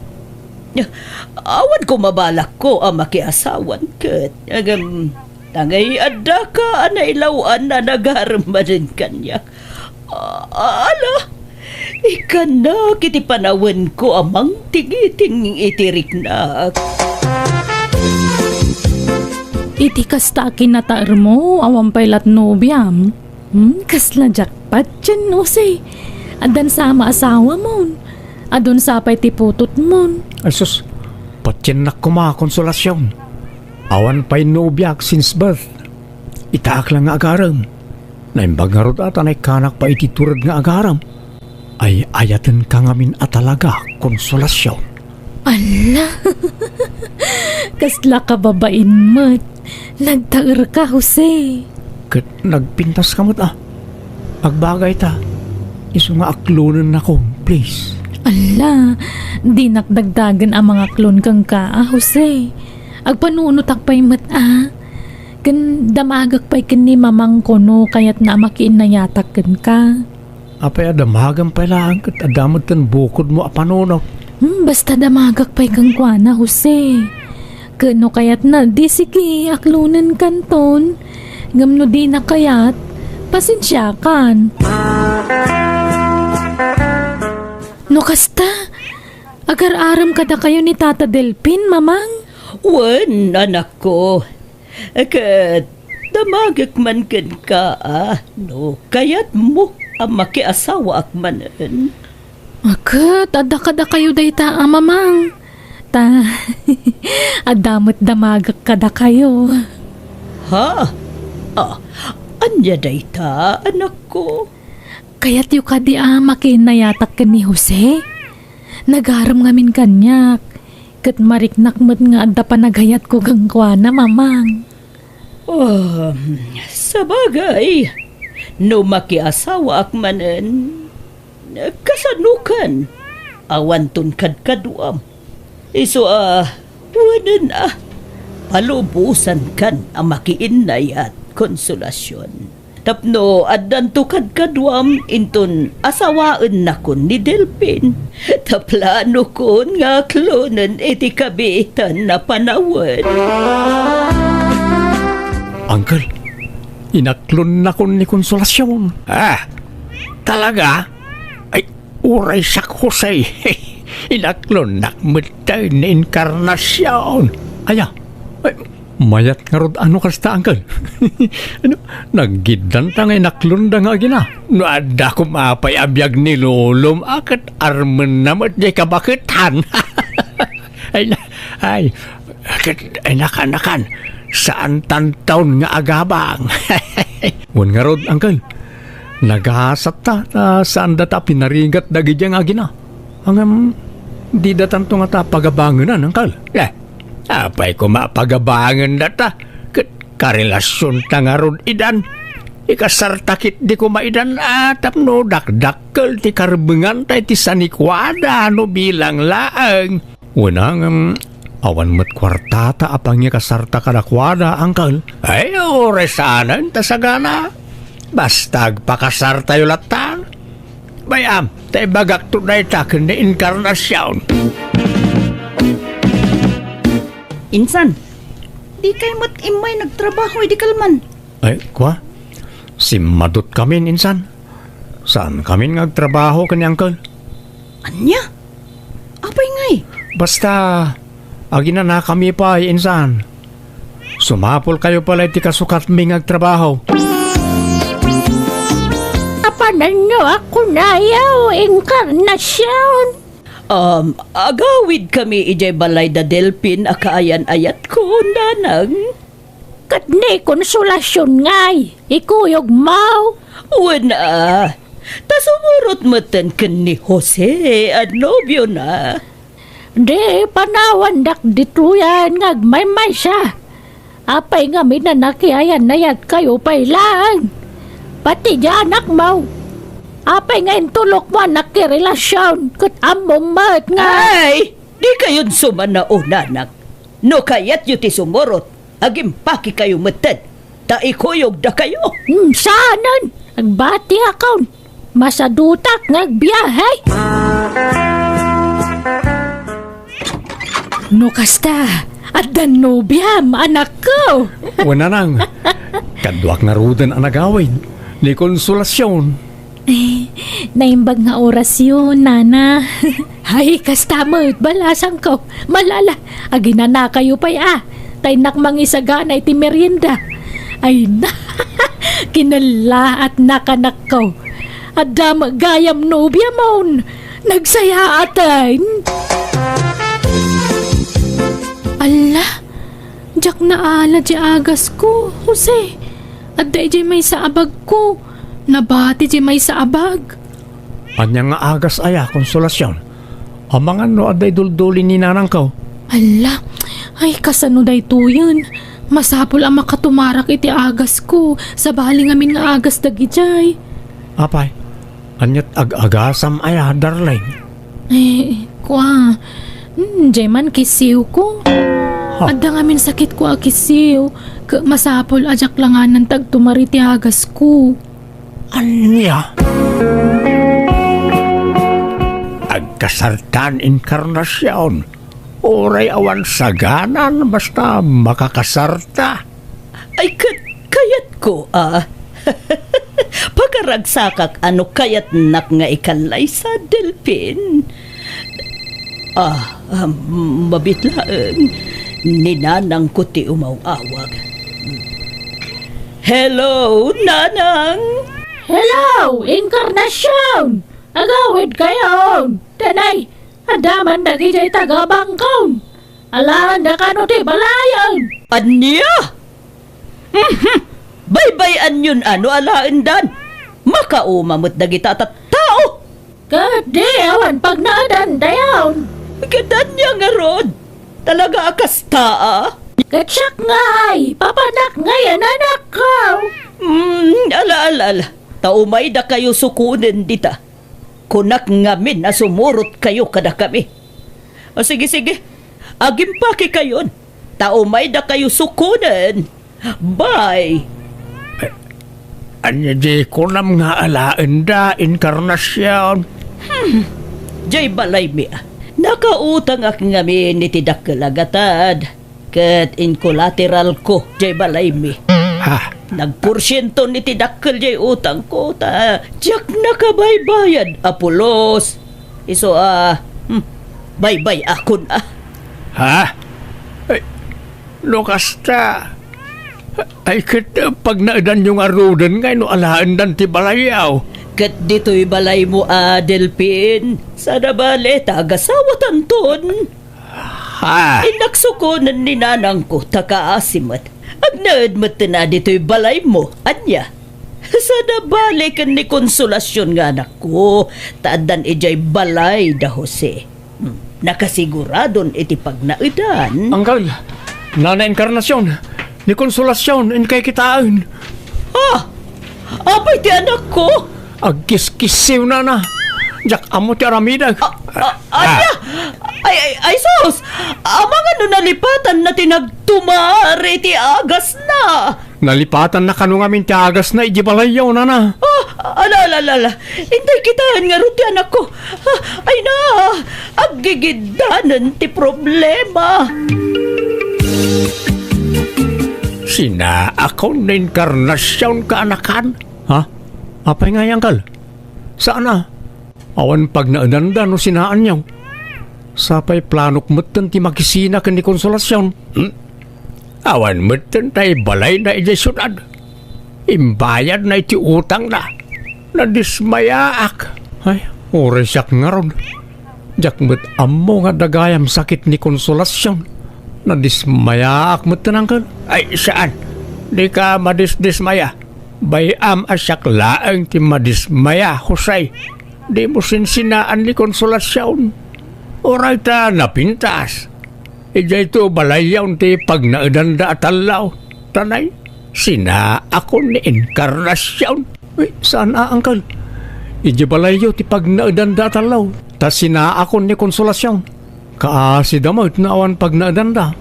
Awan koma balakko a makiasawan ket, agam, ta ngay addaka a nailaw-an a nagarem manen kaniak. A-, ala, Ikkannak iti panawenko a mangtingiting iti riknak. Iti kasta a kinataermo, awan pay lat nobiam. Hmm, kasla jackpot, Jen Jose. Addan sa a maasawamon. Adun sa pay ti putotmon. Ay sus, patiennak koma, Consolacion. Awan pay nobiak since birth. Itaak lang nga agarem. Naimbag ngarud a ta naikkanak pay iti tured nga agarem. Ay-ayatenka ngamin a talaga, Consolacion. Ala! Kasla kababain met. Nagtaerka, Jose. Ket nagpintaska met a. Agbagayta. Isu nga aklonennakon, please. Ala, dinak dagdagen a mangaklon kenka a, Jose. Agpanunotak pay met a. Ken damagak pay ken ni mamangko no kayatna a makiinnayatak kenka. Apay a damagem pay laeng ket adda met ken bukodmo a panunot? Hmm, basta damagak pay kenkuana, Jose. Ket no kayatna, di sige, aklonenkanton. Ngem no dina kayat, pasensiakan. No kasta, agar-arem kadakayo ni Tata Delpin, Mamang? Wen, anakko. Ket damagek man kenka a no kayatmo a makiasawaak manen. Ket adda kadakayo dayta a mamang. Ta, adda met damagek kadakayo. Ha? Ah, ania dayta, anakko? Kayatyo kadi a makiinnayatak ken ni Jose? Nagarem ngamin kaniak, ket mariknak met nga adda panagayatko kenkuana, Mamang. Um, sabagay, no makiasawaak manen, kasanokan? Awanton kadkaduam. Isu a, wanen a, palubosankan a makiinnayat, Consolacion. Tapno addanto kadkaduam inton asawaennakon ni Delpin. Ta planokon nga aklonen iti kabiitan a panawen. Uncle, inaklonnakon ni Consolacion. Ah, talaga? Ay, uray siak, Jose. Inaklonnak met ni Encarnacion. Aya, ay, mayat ngarud a no kasta, Uncle. Ano, naggiddanta nga inaklonda nga agina. No adda koma pay a biag ni lolom, a ket armenna met diay kabaketan. Ay, na, ay, ket, ay, nakan, nakan, saan tantaon nga agabang. Wen ngarud, Uncle, nagasatta ta saandata a pinarigat dagidiay nga agina. Ngem, didatanto ngata pagabangenan, Uncle. Eh, apay koma pagabangenda ta? Ket karelasionta ngarud idan. Ikasarta ketdi koma idan a tapno dakdakkel ti karbenganta iti sanikuada no bilang laeng. Wen a, ngem, awan met kuartata a pangikasarta kadakuada, Uncle. Ay, uray saanen ta sagana. Basta agpakasartayo latta. Bay-am, ta ibagakto dayta ken ni Encarnacion. Insan, dikay met immay nagtrabaho idi kalman? Ay, kua? Simmadutkamin, insan. Saankamin nga agtrabaho ken ni Uncle. Ania? Apay ngay? Basta, aginanakami pay, insan. Sumapulkayo pay la iti kasukatmi nga agtrabaho. Apananyo a kunayo, Encarnacion? Um, agawidkami idiay balay da Delpin a kaayan-ayatko, nanang. Ket ni Consolacion ngay, ikuyogmo? Wen a, ta sumurot metten ken ni Jose a nobiona. Di panawandak ditoyen nga agmaymaysa. Apay ngamin a nakiayan-ayatkayo pay laeng? Pati diay anakmo. Apay nga intulokmo a nakirelasion ket ammom met nga... Ay, dikayon sumanao, nanang. No kayatyo ti sumurot, agimpakekayo metten, ta ikuyogdakayo. Hmm, saanen? Agbatiakon. Masadutak nga agbiahe. No kasta, addan nobiam, anakko. Wen, nanang, kaduak ngaruden a nagawid, ni Consolacion, Naimbag nga orasyo, nana. Ay, kasta met, balasangko. Malala, aginanakayo pay a. Ta innak mangisagana iti merienda. Ay na, kinellaatna kanakko. Adda met gayam nobiamon. Nagsayaaten. Alla, diak naala ti agasko, Jose. Adda idiay maysa a bagko. Nabati idiay maysa a bag. Ania nga agas aya, Consolacion? Amangan no adda idulduli ni nanangko? Alla, ay, kasano daytoyen? Masapul a makatumarak iti agasko, sabali ngamin nga agas dagidiay. Apay, ania't ag-agasam aya, darling? Eh, kua, hmm, diay man kisiwko. Ha? Adda ngamin sakitko a kisiw, ket masapul a diak langanan ti agtumar iti agasko. Ania? Agkasartan, Encarnacion. Uray awan saganan, basta makakasarta. Ay, ket kayatko, a. Pakaragsakak a no kayatnak nga ikallaysa, Delfin. Ah, ah, mabiit laeng. Ni nanangko ti umaw-awag. Hello, nanang! Hello, Encarnacion! Agawidkayon! Danay, adda man dagidiay taga-bangkon. Alaenda kano ti balayen? Ania? Mhm. Baybay-anyon a no alaendan. Makauma met dagita a tattao. Ket di awan pagnaedandayon. Ket ania ngarud? Talaga a kasta a? Ket siak ngay, papanak ngay a nanakko. Mm, ala, ala, ala. Ta umaydakayo sukonen dita. Kunak ngamin a sumurotkayo kadakami. O, sige, sige. Agimpakekayon. Ta umaydakayo sukonen. Bye. Ania di kunam nga alaenda, Encarnacion? Hmm. Diay balaymi, a. Nakautangak ngamin iti dakkel a gatad. Ket inkolateralko diay balaymi. Ha? Nagporsienton iti dakkel diay utangko, ta diak nakabaybayad a pulos. Isu a, hmm, baybay-akon a. Ha? Ay, no kasta, ay, ket pagnaedanyo ngaruden ngay no alaendan ti balayyo? Ket ditoy balaymo a, Delfin, saan a bale ta agasawatanton. Ha? Innak sukonen ni nanangko, ta kaasi met. Agnaed metten a ditoy balaymo, ania? Saan a bale ken ni Consolacion nga anakko, ta addan idiay balay da Jose. Hmm, nakasiguradon iti pagnaedan. Angkel, Nana Encarnacion, ni Consolacion, inkay kitaen. Ah! Apay ti anakko? Agkiskisiw, nana. Diak ammo ti aramidek. A, a, ania? Ay, ay, ay, sus! Amangan no nalipatanna ti nagtumar iti agasna. Nalipatanna kano ngamin ti agasna idiay balayyo, nana. Ah, ala, ala, ala, ala. Intay kitaen ngarud ti anakko. Ah, ay na, aggigiddanen ti problema. Sinaakon ni Encarnacion, kaanakan? Ha? Apay ngay, angkel? Saan a? Awan pagnaedanda no sinaanyo. Sapay planok metten ti makisina ken ni Consolacion. Hmm? Awan metten tay balayna idiay siudad. Imbayadna iti utangna. Nadismayaak. Ay, uray siak ngarud. Diak met ammo nga adda gayam sakit ni Consolacion. Nadismayaak metten, angkel. Ay, saan. Dika madisdismaya. Bay-am a siak laeng ti madismaya, Jose. Dimo sinsinaan ni Consolacion. Uray ta napintas. Idiay to balayyon ti pagnaedanda a tallo. Tanay, sinaakon ni Encarnacion. Uy, saan a, angkel? Idiay balayyo ti pagnaedanda a tallo. Ta sinaakon ni Consolacion. Kaasida met no awan pagnaedanda.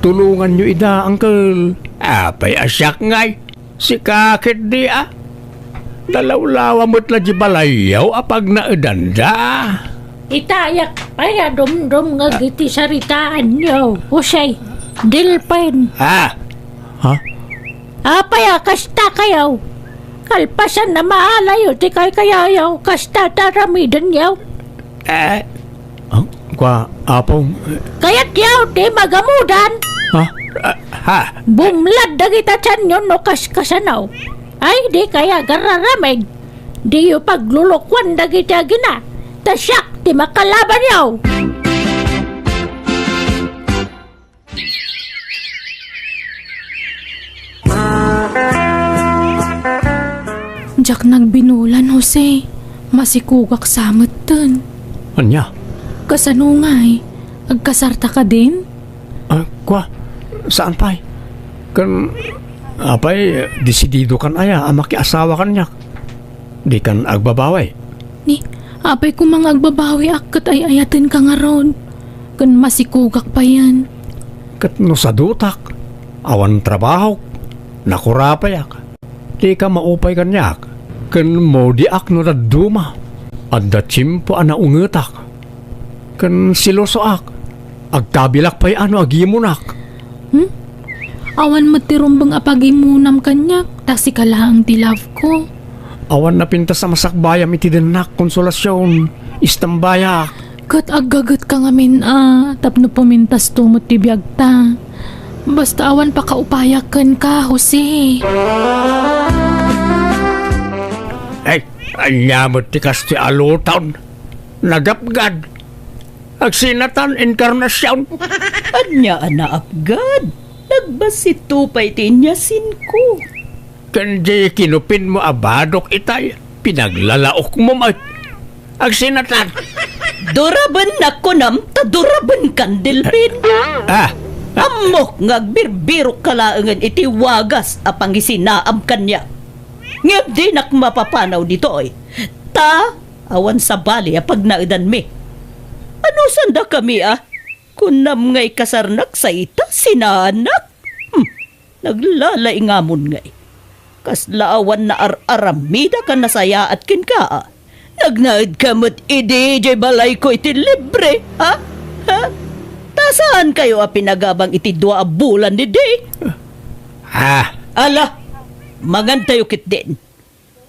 Tulonganyo ida, angkel. Apay a siak ngay? Sika ketdi a? Nalawlawa met la di balayyo a pagnaedanda. Itayak pay a dumdumngeg iti saritaanyo, Jose. Delfin. Ha? Ha? Apay a kasta kayo? Kalpasan a maalayo ti kaykayayo, kasta ti aramidenyo. Eh? Ah, kua, Apo. Kayatyo ti magamudan. Ha? Ah, ha? Bumlad dagita tianyo no kaskasano. Ay, di kaya gararamid. Diyo paglulukuan dagiti agina. Ta siak ti makalabanyo. Diak nagbinulan, Jose. Masikugak sa metten. Ania? Kasano ngay? Agkasarta kadin? Ah, kua, saan pay? Ken, apay, desidido kan aya a makiasawa kaniak? Di kan agbabawi? Ni, apay koma nga agbabawiak ket ay-ayatenka ngarud, ken masikugak payen. Ket no sadutak, awan trabahok, nakurapayak. Dika maupay kaniak, ken maudiak no dadduma. Adda tiempo a naungetak, ken selosoak. Agkabilak pay a no agimunak. Hmm? Awan met ti rumbeng a pagimunam kaniak, ta sika laeng ti love ko. Awan napintas a masakbayam iti dennak, Consolacion. Istambayak. Ket aggagetka ngamin a tapno pumintasto met ti biagta. Basta awan pakaupayak kenka, Jose. Ay, ania met ti kastoy a luton? Nagapgad. Agsinatan, Encarnacion. Ania a naapgad? Nagbassit pay ti inyasinko. Ken di kinupinmo a badok itay, pinaglalaokmo met. Agsinatan. Durabennak kunam ta durabenkan, Delfin. Ah. Ammok nga agbirbirokka laengen iti wagas a pangisinaam kaniak. Ngem dinak mapapanaw ditoy. Ta awan sabali a pagnaedanmi. Anusandakami a? Kunam nga ikasarnak sa ita, sinaannak? Hmm, naglalaingamon ngay. Kasla awan naar-aramidek a nasayaat kenka a. Nagnaedka met idi idiay balayko iti libre, ha? Ha? Ta saankayo a pinagabang iti dua a bulan idi? Ah. Ala, mangantayo ketdin.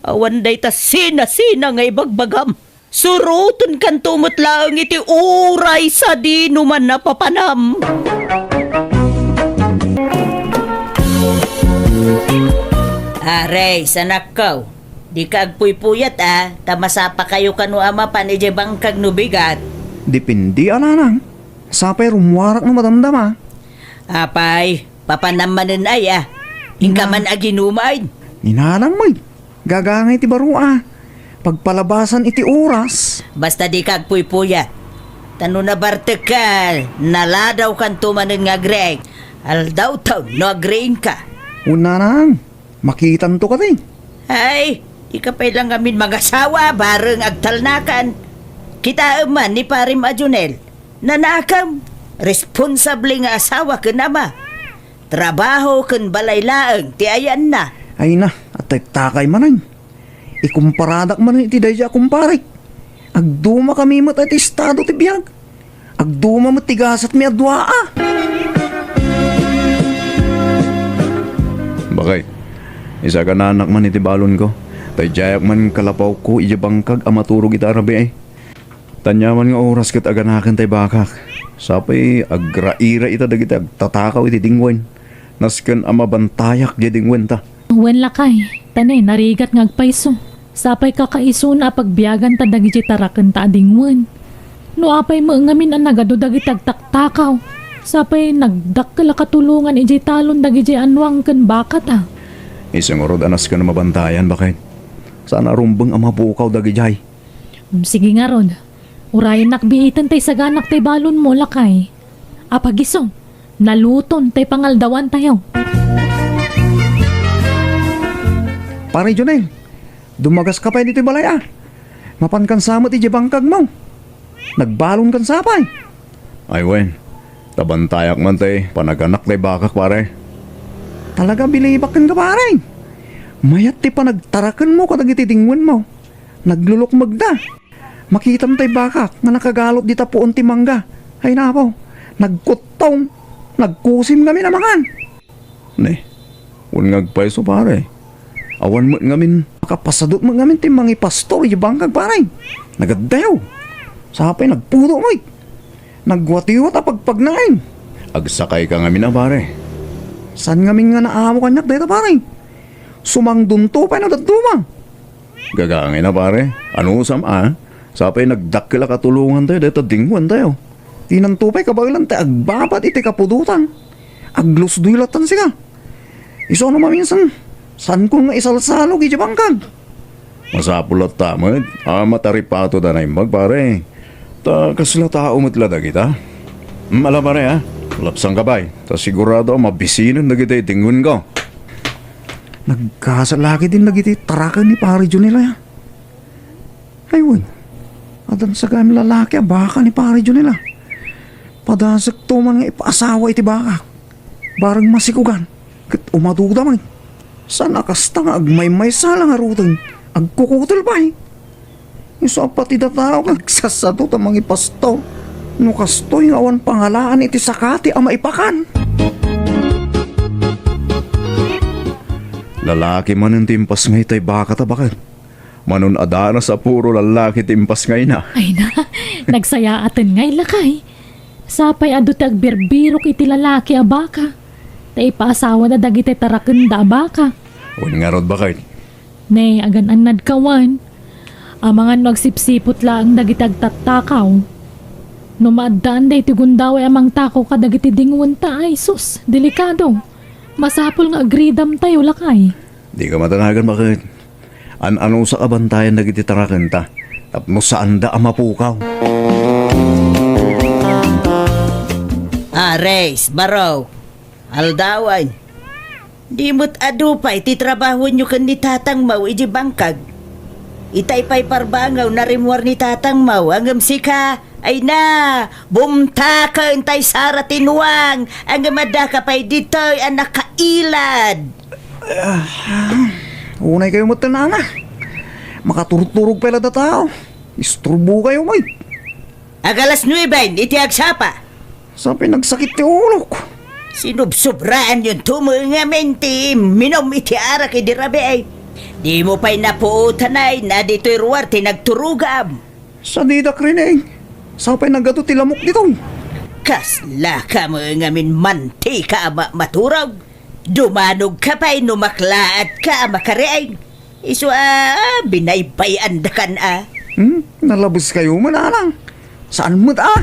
Awan dayta sinasina nga ibagbagam. Surotenkanto met laeng iti uray sadino man a papanam. Are, sanakkaw, dika agpuypuyat a, ta masapakayo kano a mapan idiay bangkag no bigat. Depende a, nanang. Sapay rummuarak no madamdama. Apay, papanam manen aya. Inka man aginuman. Ni nanang met. Gagangay ti baro a pagpalabasan iti oras. Basta dika agpuypuyat. Ta no nabartekka, naladawkanto manen nga agriing. Aldawtaw no agriingka. Wen, nanang, makitanto kadi. Ay, dika pay la ngamin mangasawa, bareng agtalnakan. Kitaem man ni Parem a Jonel. Nanakem, responsable nga asawa ken ama. Trabaho ken balay laeng ti ayanna. Ay na, atektakay manen. Ikumparadak manen iti daydiay a kumparek. Agdumakami met iti estado ti biag. Agduma met ti gasatmi a dua a. Bakay, isagananak man iti balonko. Daydiayak man kalapawko idiay bangkag a maturog ita a rabii. Ta aniaman nga oras ket aganaken tay bakak. Sapay agraira ita dagiti agtatakaw iti dingwen. Nasken a mabantayak diay dingwenta. Wen, lakay, ta ne, narigat nga agpayso. Sapay kakaisuna a pagbiaganta dagidiay tarakenta a dingwen. No apay met ngamin a nagadu dagiti agtaktakaw, sapay nagdakkel a katulongan idiay talon dagidiay annuang ken bakata. Isu ngarud a nasken a mabantayan, baket. Saan a rumbeng a mapukaw dagidiay. Mm, sige ngarud. Urayennak biiten tay saganak tay balonmo, lakay. Apagiso, naluton tay pangaldawantayo. Pare Jonel, dumagaska pay ditoy balay a. Mapankan sa met idiay bangkagmo. Nagbalonkan sa pay. Ay wen, ta bantayak man tay panaganak tay bakak, pare. Talaga, bilibak kenka, pare. Mayat ti panagtarakenmo kadagiti dingwenmo. Naglulukmegda. Makitam tay bakak nga nakagalot dita puon ti mangga. Ay napo, nagkuttong. Nagkusim ngamin a mangan. Ne, wen nga agpayso, pare. Awan met ngamin, makapasadut met ngamin ti mangipastor iti bangkag, pare. Nagaddayo. Sapay nagpudo met. Nagwatiwat a pagpagnaen. Agsakayka ngamin a, pare. Saan ngamin nga naamo kaniak dayta, pare? Sumangdunto pay no dadduma. Gagangay na, pare. Anusam a? Sapay nagdakkel a katulongantayo dayta dinguentayo. Dinanto pay kabaelan ti agbabat iti kapudotan. Aglusdoy lattan sika. Isu a no maminsan, saanko nga isalsalog iti bangkag. Masapul latta met a mataripatoda a naimbag, pare. Ta kasla tao met la dagita. Hmm, ala, pare, a. Lapsangka pay. Ta sigurado a mabisinen dagiti dinguenko. Nagkasala ketdin dagiti taraken ni Pare Jonel, a. Ay wen, addan sa gayam lalaki a baka ni Pare Jonel, a. Padasekto man nga ipaasawa iti baka. Bareng masikugan, ket umaduda met. Saan a kasta nga agmaymaysa la ngaruden, agkukutel pay. Isu a pati dataw nga agsasado ta mangipastor. No kastoy nga awan pangalaan iti sakati a maipakan. Lalaki manen ti impasngay tay baka ta baket. Manon adanas a puro lalaki ti impasngayna. Ay na, nagsayaaten ngay lakay. Sapay adu ti agbirbirok iti lalaki a baka, ta ipaasawada dagiti tarakenda a baka. Wen ngarud, baket. Ne, agan-annadka wen. Amangan no agsipsiput laeng dagiti agtattakaw. No maaddaan daytoy gundaway a mangtakaw kadagiti dinguenta, ay sus, delikado. Masapul nga agridamtayo, lakay. Dika matanagan, baket. An-anusak a bantayan dagiti tarakenta tapno saanda a mapukaw. Ares, Baro, aldawan. Di met adu pay ti trabahoenyo ken ni tatangmo idiay bangkag. Itay pay parbangaw narimmuar ni tatangmo, ngem sika, ay na, bumtaken tay sara ti nuang, ngem addaka pay ditoy a nakailad. Ah, unay kayo met, nana. Makaturturog pay la dataw. Isturbo kayo met. Agalas nueben iti agsapa. Sapay nagsakit ti ulok. Sinubsobraanyon tumo ngamin ti minum iti arak idi rabii. Dimo pay napuotanay na ditoy ruar ti nagturogam. Sadidak rin, eh. Sapay nagadu ti lamok ditoy. Kasla ka met ngamin mantika a ma-, maturog. Dumanogka pay no maklaatka a makariing. Isu a binaybay-andakan a. Hmm? Nalabes kayo man, alang. Saan met a?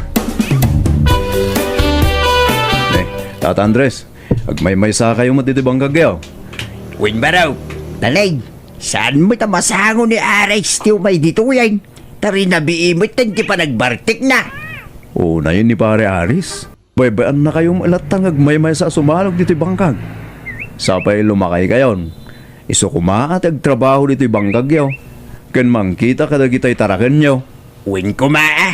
Eh, Tata Andres, agmaymaysa kayo met iti bangkagyo. Wen, Baro, talay, saan met a masango ni Ares ti umay ditoyen? Ta rinabii met ti panagbartekna. Unayen ni Pare Ares. Baybay-annakayo met latta nga agmaymaysa a sumalog ditoy bangkag. Sapay lumakaykayon, isu koma a ti agtrabaho ditoy bangkagyo, ken mangkita kadagitoy tarakenyo. Wen koma a.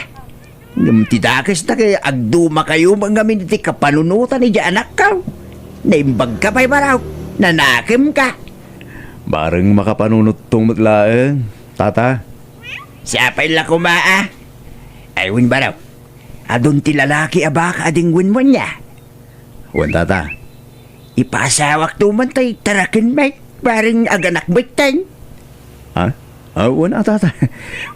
Ngem ti dakes ta ket agdumakayo met ngamin iti kapanunotan idiay anakko. Naimbagka pay, Baro. Nanakemka. Bareng makapanunotto met laeng, Tata. Sapay la koma a. Ay wen, Baro. Adun ti lalaki a baka a dingwen mo nia? Wen, Tata. Ipasawakto man tay taraken met, bareng aganak met ten. Ha? Ah, wen a, Tata.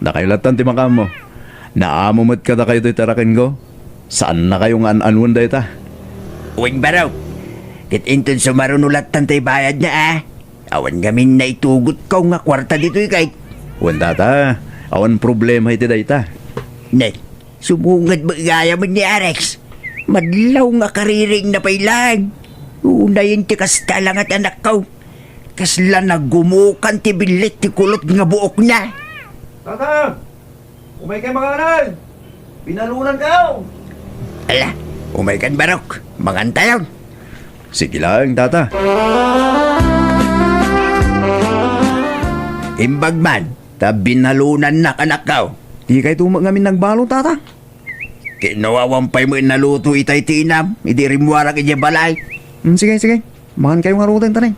Dakayo lattan ti makaammo. Naamo met kadakayo toy tarakenko. Saannakayo nga an-anuen dayta. Wen, Baro. Ket inton sumaruno lattan tay bayadna a. Awan ngamin naitugotko nga kuarta ditoy ket. Wen, Tata. Awan problema iti dayta. Ne, sumunged met gayam ni Ares. Madlaw nga kaririingna pay laeng. Unayen ti kasta la nga ti anakko. Kasla nagumukan ti billit ti kulot nga buokna. Tata! Umaykayo mangan! Binalunan kayo! Ala, umaykan, Barok. Mangantayon. Sige laeng, Tata. Imbag man, ta binalunannak, anakko. Dikayto met ngamin nagbalon, Tata. Ket no awan pay met naluto itay ti inam, idi rimmuarak idiay balay. Hmm, sige, sige. Mangankayo ngaruden, tanay.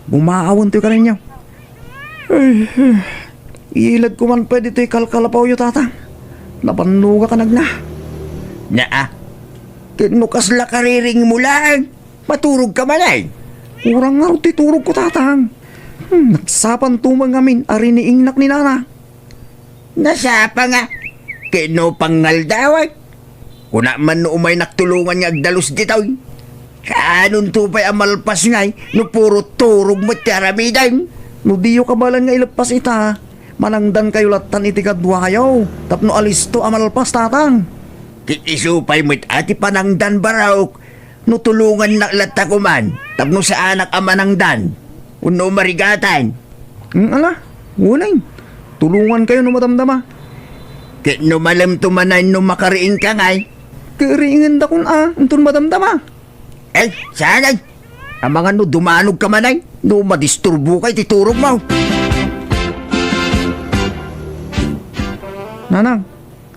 Bumaawentoy kaninyo. Ay, ay. Iladko man pay ditoy kalkalapawyo, Tata. Napannogak a nagna. Naa. Ket no kasla kaririingmo laeng, maturogka manen. Kurang ngarud ti turogko, Tatang. Hmm, nagsapanto met ngamin a riniingnak ni Nana. Nasapa nga, ket no pangngaldawan, kuna man no umaynak tulongan nga agdalus ditoy. Kaanonto pay a malpas ngay no puro turog met ti aramiden? No diyo kabaelan nga ileppas ita, manangdankayo lattan iti kaduayo tapno alisto a malpas, Tatang. Ket isu pay met a ti panangdan, Barok, no tulongannak latta koman tapno saanak a manangdan wenno marigatan. Hmm, ala, wen, tulongankayo no madamdama. Ket no malemto manen no makariingka ngay? Ket riingenda kun a, inton madamdama. Ay, saan ay? Amangan no dumanogka manen, no madisturboka iti turogmo. Nanang,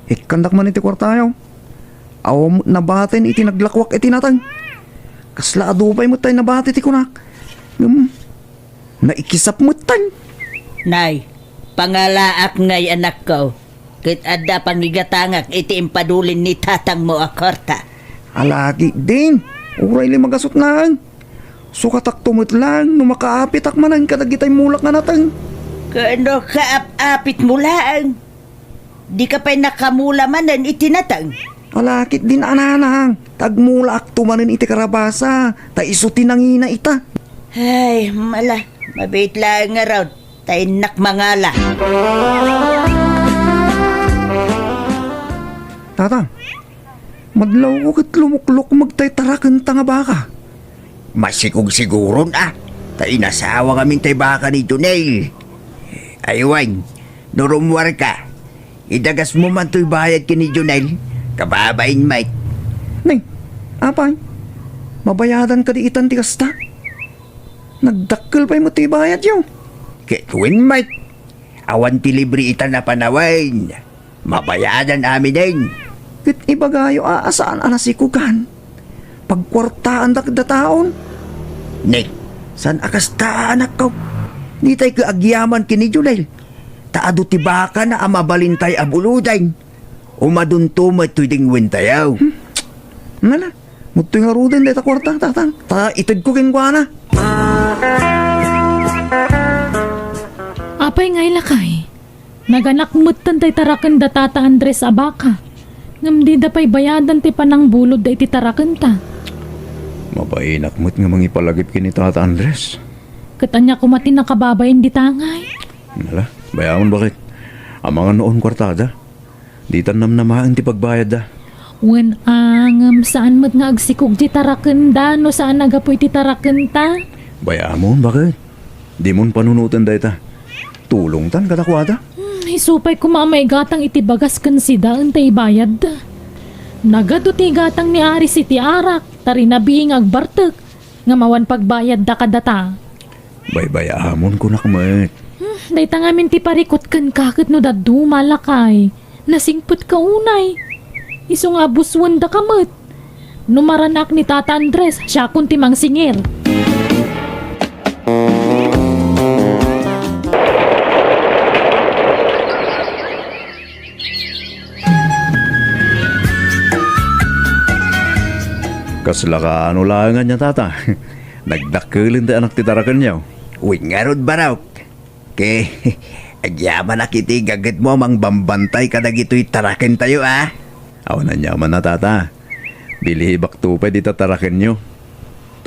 ikkandak man iti kuartayo. Awan met nabatin iti naglakuak iti nateng. Kasla adu pay met tay nabati ti kunak. Ngem, naikisap met tay. Nay, pangalaak ngay, anakko, ket adda pangigatangak iti impadulin ni tatangmo a kuarta. Ala ketdin, uray la magasutnaen. Sukatakto met laeng no makaapitak manen kadagitay mulak nga nateng. Ket no kaap-apitmo laeng, dika pay nakamula manen iti nateng. Ala ketdin a nanang, ta agmulaakto manen iti karabasa, ta isu ti nangina ita. Ay, mala, mabiit laeng ngarud, ta innak mangala. Tatang, madlawko ket lumoklokmeg tay tarakenta nga baka. Masikog siguron a, ta inasawa ngamin tay baka ni Jonel. Ay wen, no rummuarka, idagasmo man toy bayad ken ni Jonel, kababain met. Nay, apay, mabayadan kadi itan ti kasta? Nagdakkel pay met ti ibayadyo. Ket wen met, awan ti libre itan a panawen. Mabayadan aminen. Ket ibagayo a, a saan a nasikogan. Pagkuartaandak dataon. Nek, saan a kasta a anakko? Ditay ket agyaman ken ni Jonel. Ta adu ti bakana a mabalintay a buloden. Umadunto met toy dengwentayo. Hmm. Nala, mudtoy ngaruden dayta kuarta, tatang. Ta itedko kenkuana. Apay ngay lakay? Naganak metten tay taraken da Tata Andres a baka, ngem dida pay bayadan ti panangbulodda iti tarakenta. Mabainak met nga mangipalagip ken ni Tata Andres. Ket ania koma ti nakababain dita ngay? Nala, bay-amon baket. Amangan no awan kuartada. Ditan namnamaen ti pagbayadda. Wen a, ngem saan met nga agsikog ti tarakenda no saan a gapu iti tarakenta? Bay-amon baket. Dimon panunoten dayta. Tulongtan kadakuada. Hmm, isu pay koma a maigatang iti bagas ken sida inton ibayadda. Nagadu ti igatang ni Aris iti arak, ta rinabii nga agbartek, ngem awan pagbayadda kadata. Baybay-amon kunak met. Hmm, dayta ngamin ti parikut kenka ket no dadduma, lakay. Nasingpetka unay. Isu nga abussuendaka met. No maranak ni Tata Andres, siakon ti mangsingir. Kasla kaano laeng ania, Tata? Nagdakkelen ti anak ti tarakenyo. Wen ngarud, Barok. Ket agyamanak iti gagetmo a mangbambantay kadagitoy tarakentayo a. Awan aniamanna, Tata. Bilibakto pay dita tarakenyo.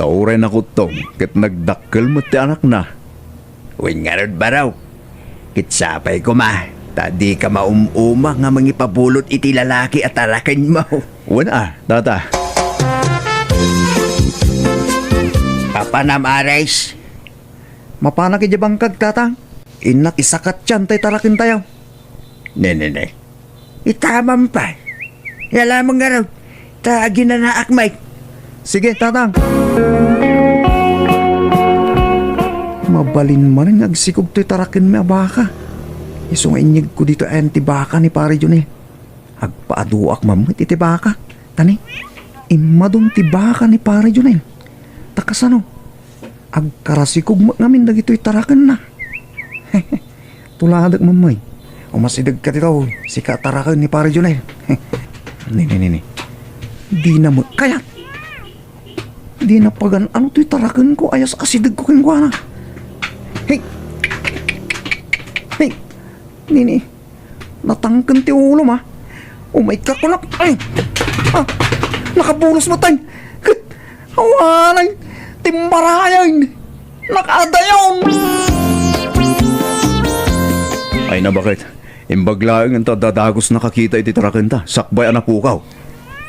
Ta uray nakuttong ket nagdakkel met ti anakna. Wen ngarud, Barok. Ket sapay koma, ta dika maum-uma nga mangipabulod iti lalaki a tarakenmo. Wen a, Tata. Papanam, Aris. Mapanak idiay bangkag, Tatang. Innak isakatyan tay tarakentayo. Ne, ne, ne. Itamam pay. Yala man ngarud, ta aginanaak met. Sige, Tatang. Mabalin manen nga agsikog toy tarakenmi a baka. Isu nga inyegko ditoy ayan ti baka ni Pare Jonel. Agpaaduak man met iti baka. Ta ne, immadun ti baka ni Pare Jonel. Ta kasano? Agkarasikog met ngamin dagitoy tarakenna. Tuladek, Mamay. Umasidegka ditoy, sika a taraken ni Pare Jonel. Ni, ni, ni, ni. Dina met kayat. Dina pagan-ano toy tarakenko, ayas asidegko kenkuana. Hey! Hey! Nini, natangken ti ulom, a. Umayka kunak. Ay! Ah! Nakabulos metten! Ket awanen! Timmarayen! Nakaadayon! Ay na, baket. Imbag laeng ta dadagos nakakita iti tarakenta, sakbay a napukaw.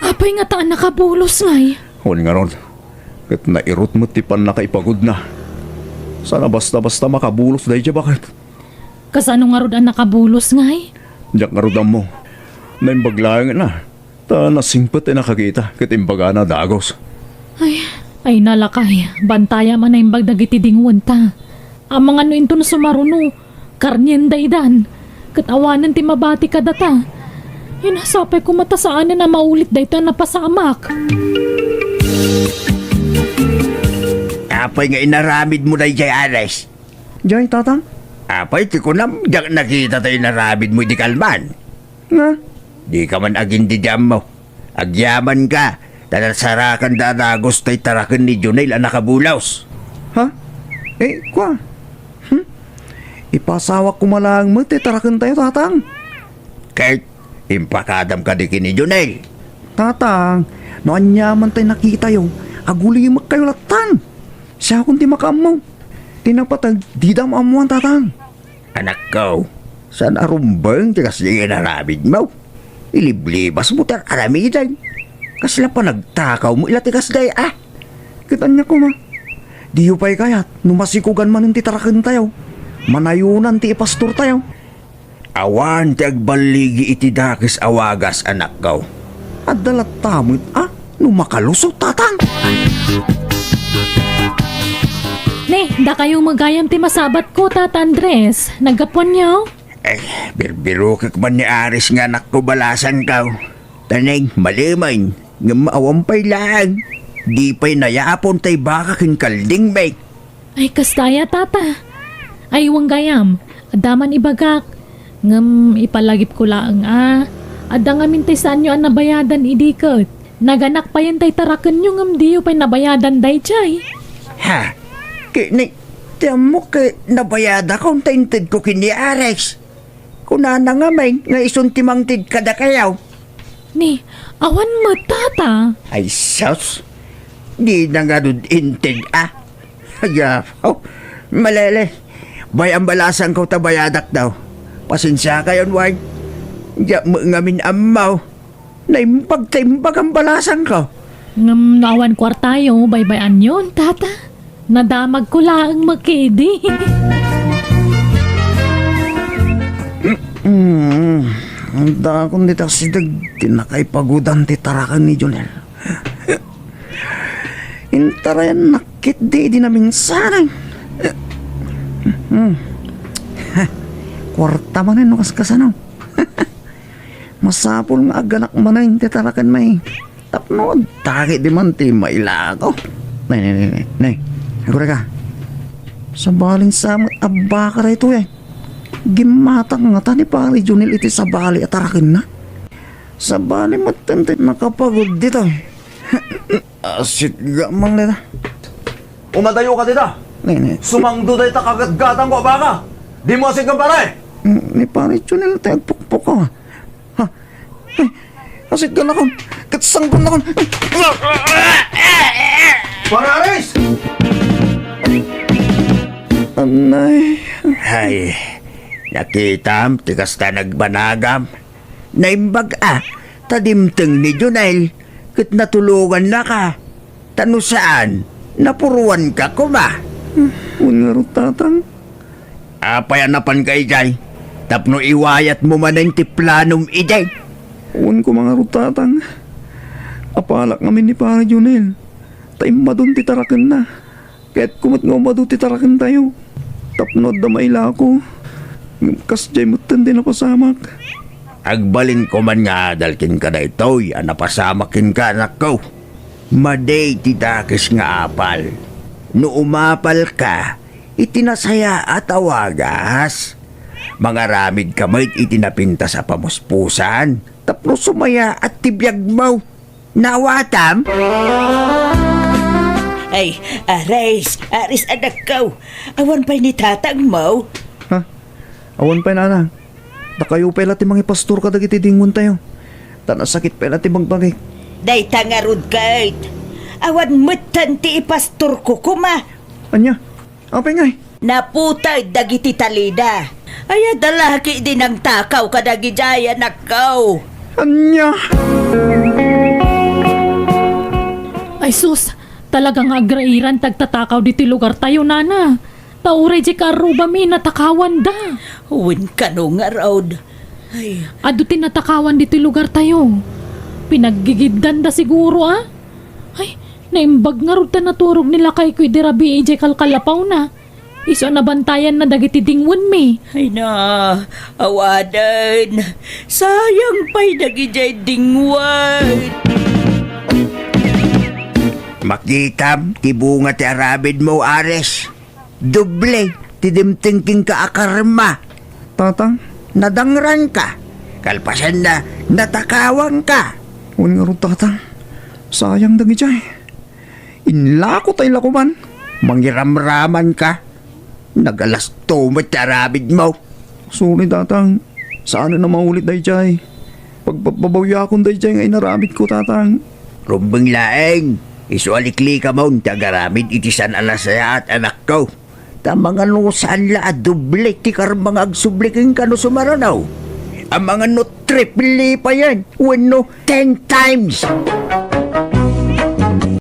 Apay ngata a nakabulos ngay? Wen ngarud, ket nairut met ti pannakaipagudna. Saan a basta-basta makabulos daydiay, baket. Kasano ngarud a nakabulos ngay? Diak ngarud ammo. Naimbag laeng a, ta nasingpet ti nakakita ket imbagana a dagos. Ay, ay na, lakay, bantayam a naimbag dagiti dingwenta. Amangan no inton sumaruno, karnienda idan. Ket awanen ti mabati kadata. Ay na, sapay koma ta saanen a maulit daytoy a napasamak. Apay nga inaramidmo daydiay, Ares? Diay, Tatang? Apay ti kunam, diak nakita ti inaramidmo idi kalman? Nga? Dika man agin-, di ammo. Agyamanka, ta nasarakanda a dagos ti taraken ni Jonel a nakabulos. Ha? Eh, kua? Hmm? Ipasawak koma laeng met ti tarakentayo, Tatang. Ket impakadam kadi ken ni Jonel? Tatang, no aniaman ti nakitayo, agulimekkayo lattan. Siakon ti makaammo. Ti napateg, dida maammoan, Tatang. Anakko, saan a rumbeng ti kasdiay nga inaramidmo? Iliblibasmo ti ar-aramiden. Kasla panagtakawmo ila ti kasdiay, a? Ket ania koma? Diyo pay kayat no masikogan manen ti tarakentayo? Manayonan ti ipastortayo? Awan ti agballigi iti dakes a wagas, anakko. Adda latta met, a? No makalusot, Tatang. Ne, dakayo met gayam ti masabatko, Tata Andres. Naggapuanyo? Eh, birbirokek man ni Aris nga anakko, balasangko. Ta neng, malemen, ngem awan pay laeng. Di pay nayapon tay baka ken kalding, bek. Ay, kasta aya, Tata? Ay, wen gayam, adda man ibagak. Ngem ipalagipko laeng a, adda ngamin tay saanyo a nabayadan idi ket naganak payen tay tarakenyo ngem diyo pay nabayadan daydiay. Ha? Ket ni, ti ammok ket nabayadakon ta intedko ken ni Alex. Kunana ngamin nga isun ti mangted kadakayo. Ni, awan met, Tata. Ay, sus! Dina ngarud inted a. Ay, apo. Malele. Bay-am balasangko ta bayadak daw. Pasensiakayon, Ward. Diak met ngamin ammo. Naimbag ta imbag am balasangko. Ngem no awan kuartayo, baybay-anyon, Tata. Nadamagko laeng met idi. Mm, dakon dita sideg ti nakaipagudan ti taraken ni Jonel. Intarayan nakit di, di naminsanan. Hmm. Kuarta manen no kaskasano. Masapul nga aganak manen ti taraken, may tapno agtagi di man ti mailako. Nay, nay, nay, nay. Nay, agurayka. Sabalin sa met a baka daytoy, ay. Gimmatak ngata ni Pare Junel iti sabali a tarakenna. Sabali met ti nakapagud ditoy. Asitga man dita. Umadayo ka dita. Ni, ni. Sumangdo dayta kagatgatangko a baka. Dimo asitgan, pare. Ni Pare Junel ti agpukpukaw. Ha? Ay, asitganakon. Ket sanggonakon. Pare Aris! Anay. Ay, nakitam ti kasta nagbanagam. Naimbag a, ta dimteng ni Junel, ket natulongannaka. Ta no saan, napuruanka koma. Wen ngarud, Tatang. Apay a napanka idiay? Tapno iwayatmo manen ti planom idiay. Wen koma ngarud, Tatang. Apalak ngamin ni Pare Junel. Ta immadon ti tarakenna. Kayatko met nga umadu ti tarakentayo tapno adda mailako. Ngem kasdiay metten ti napasamak. Agbalinko man nga adal kenka daytoy a napasamak kenka, anakko. Madi ti dakes nga apal. No umapalka iti nasayaat a wagas, mangaramidka met iti napintas a pamuspusan tapno sumayaat ti biagmo. Naawatam? Ay, Aris, Aris, anakko. Awan pay ni tatangmo? Ha? Awan pay, nana. Dakayo pay la ti mangipastor kadagiti dingontayo. Ta nasakit pay la ti bagbagik. Dayta ngarud ket. Awan metten ti ipastorko koma. Ania? Apay ngay? Naputay dagiti talida. Ay, adda la ketdi nangtakaw kadagijay, anakko. Ania? Ay sus, talaga nga agrairan ti agtatakaw ditoy lugartayo, nana. Ta uray diay kaarrubami, natakawanda. Wen kano ngarud. Ay. Adu ti natakawan ditoy lugartayo. Pinaggigiddanda siguro, a? Ay, naimbag ngarud ta naturog ni lakayko idi rabii idiay kalkalapawna. Isu a nabantayanna dagiti dingwenmi. Ay na, awanen. Sayang pay dagijay dingwen. Makitam ti bunga ti aramidmo, Aris. Doble ti dimteng kenka a karma. Tatang? Nadangranka. Kalpasanna, natakawanka. Wen ngarud, tatang. Sayang dagijay. Inlako tay lakuman. Mangiramramanka. Nagalasto met ti aramidmo. Sorry, tatang. Saan a maulit dayjay. Pagpabawiyakon dayjay nga inaramidko, tatang. Rumbeng laeng. Isu a liklikamon ti agaramid iti saan a nasayaat, anakko. Ta amangan no saan la a doble ti karma nga agsubli kenka no sumaruno. Amangan no triple payen wenno ten times.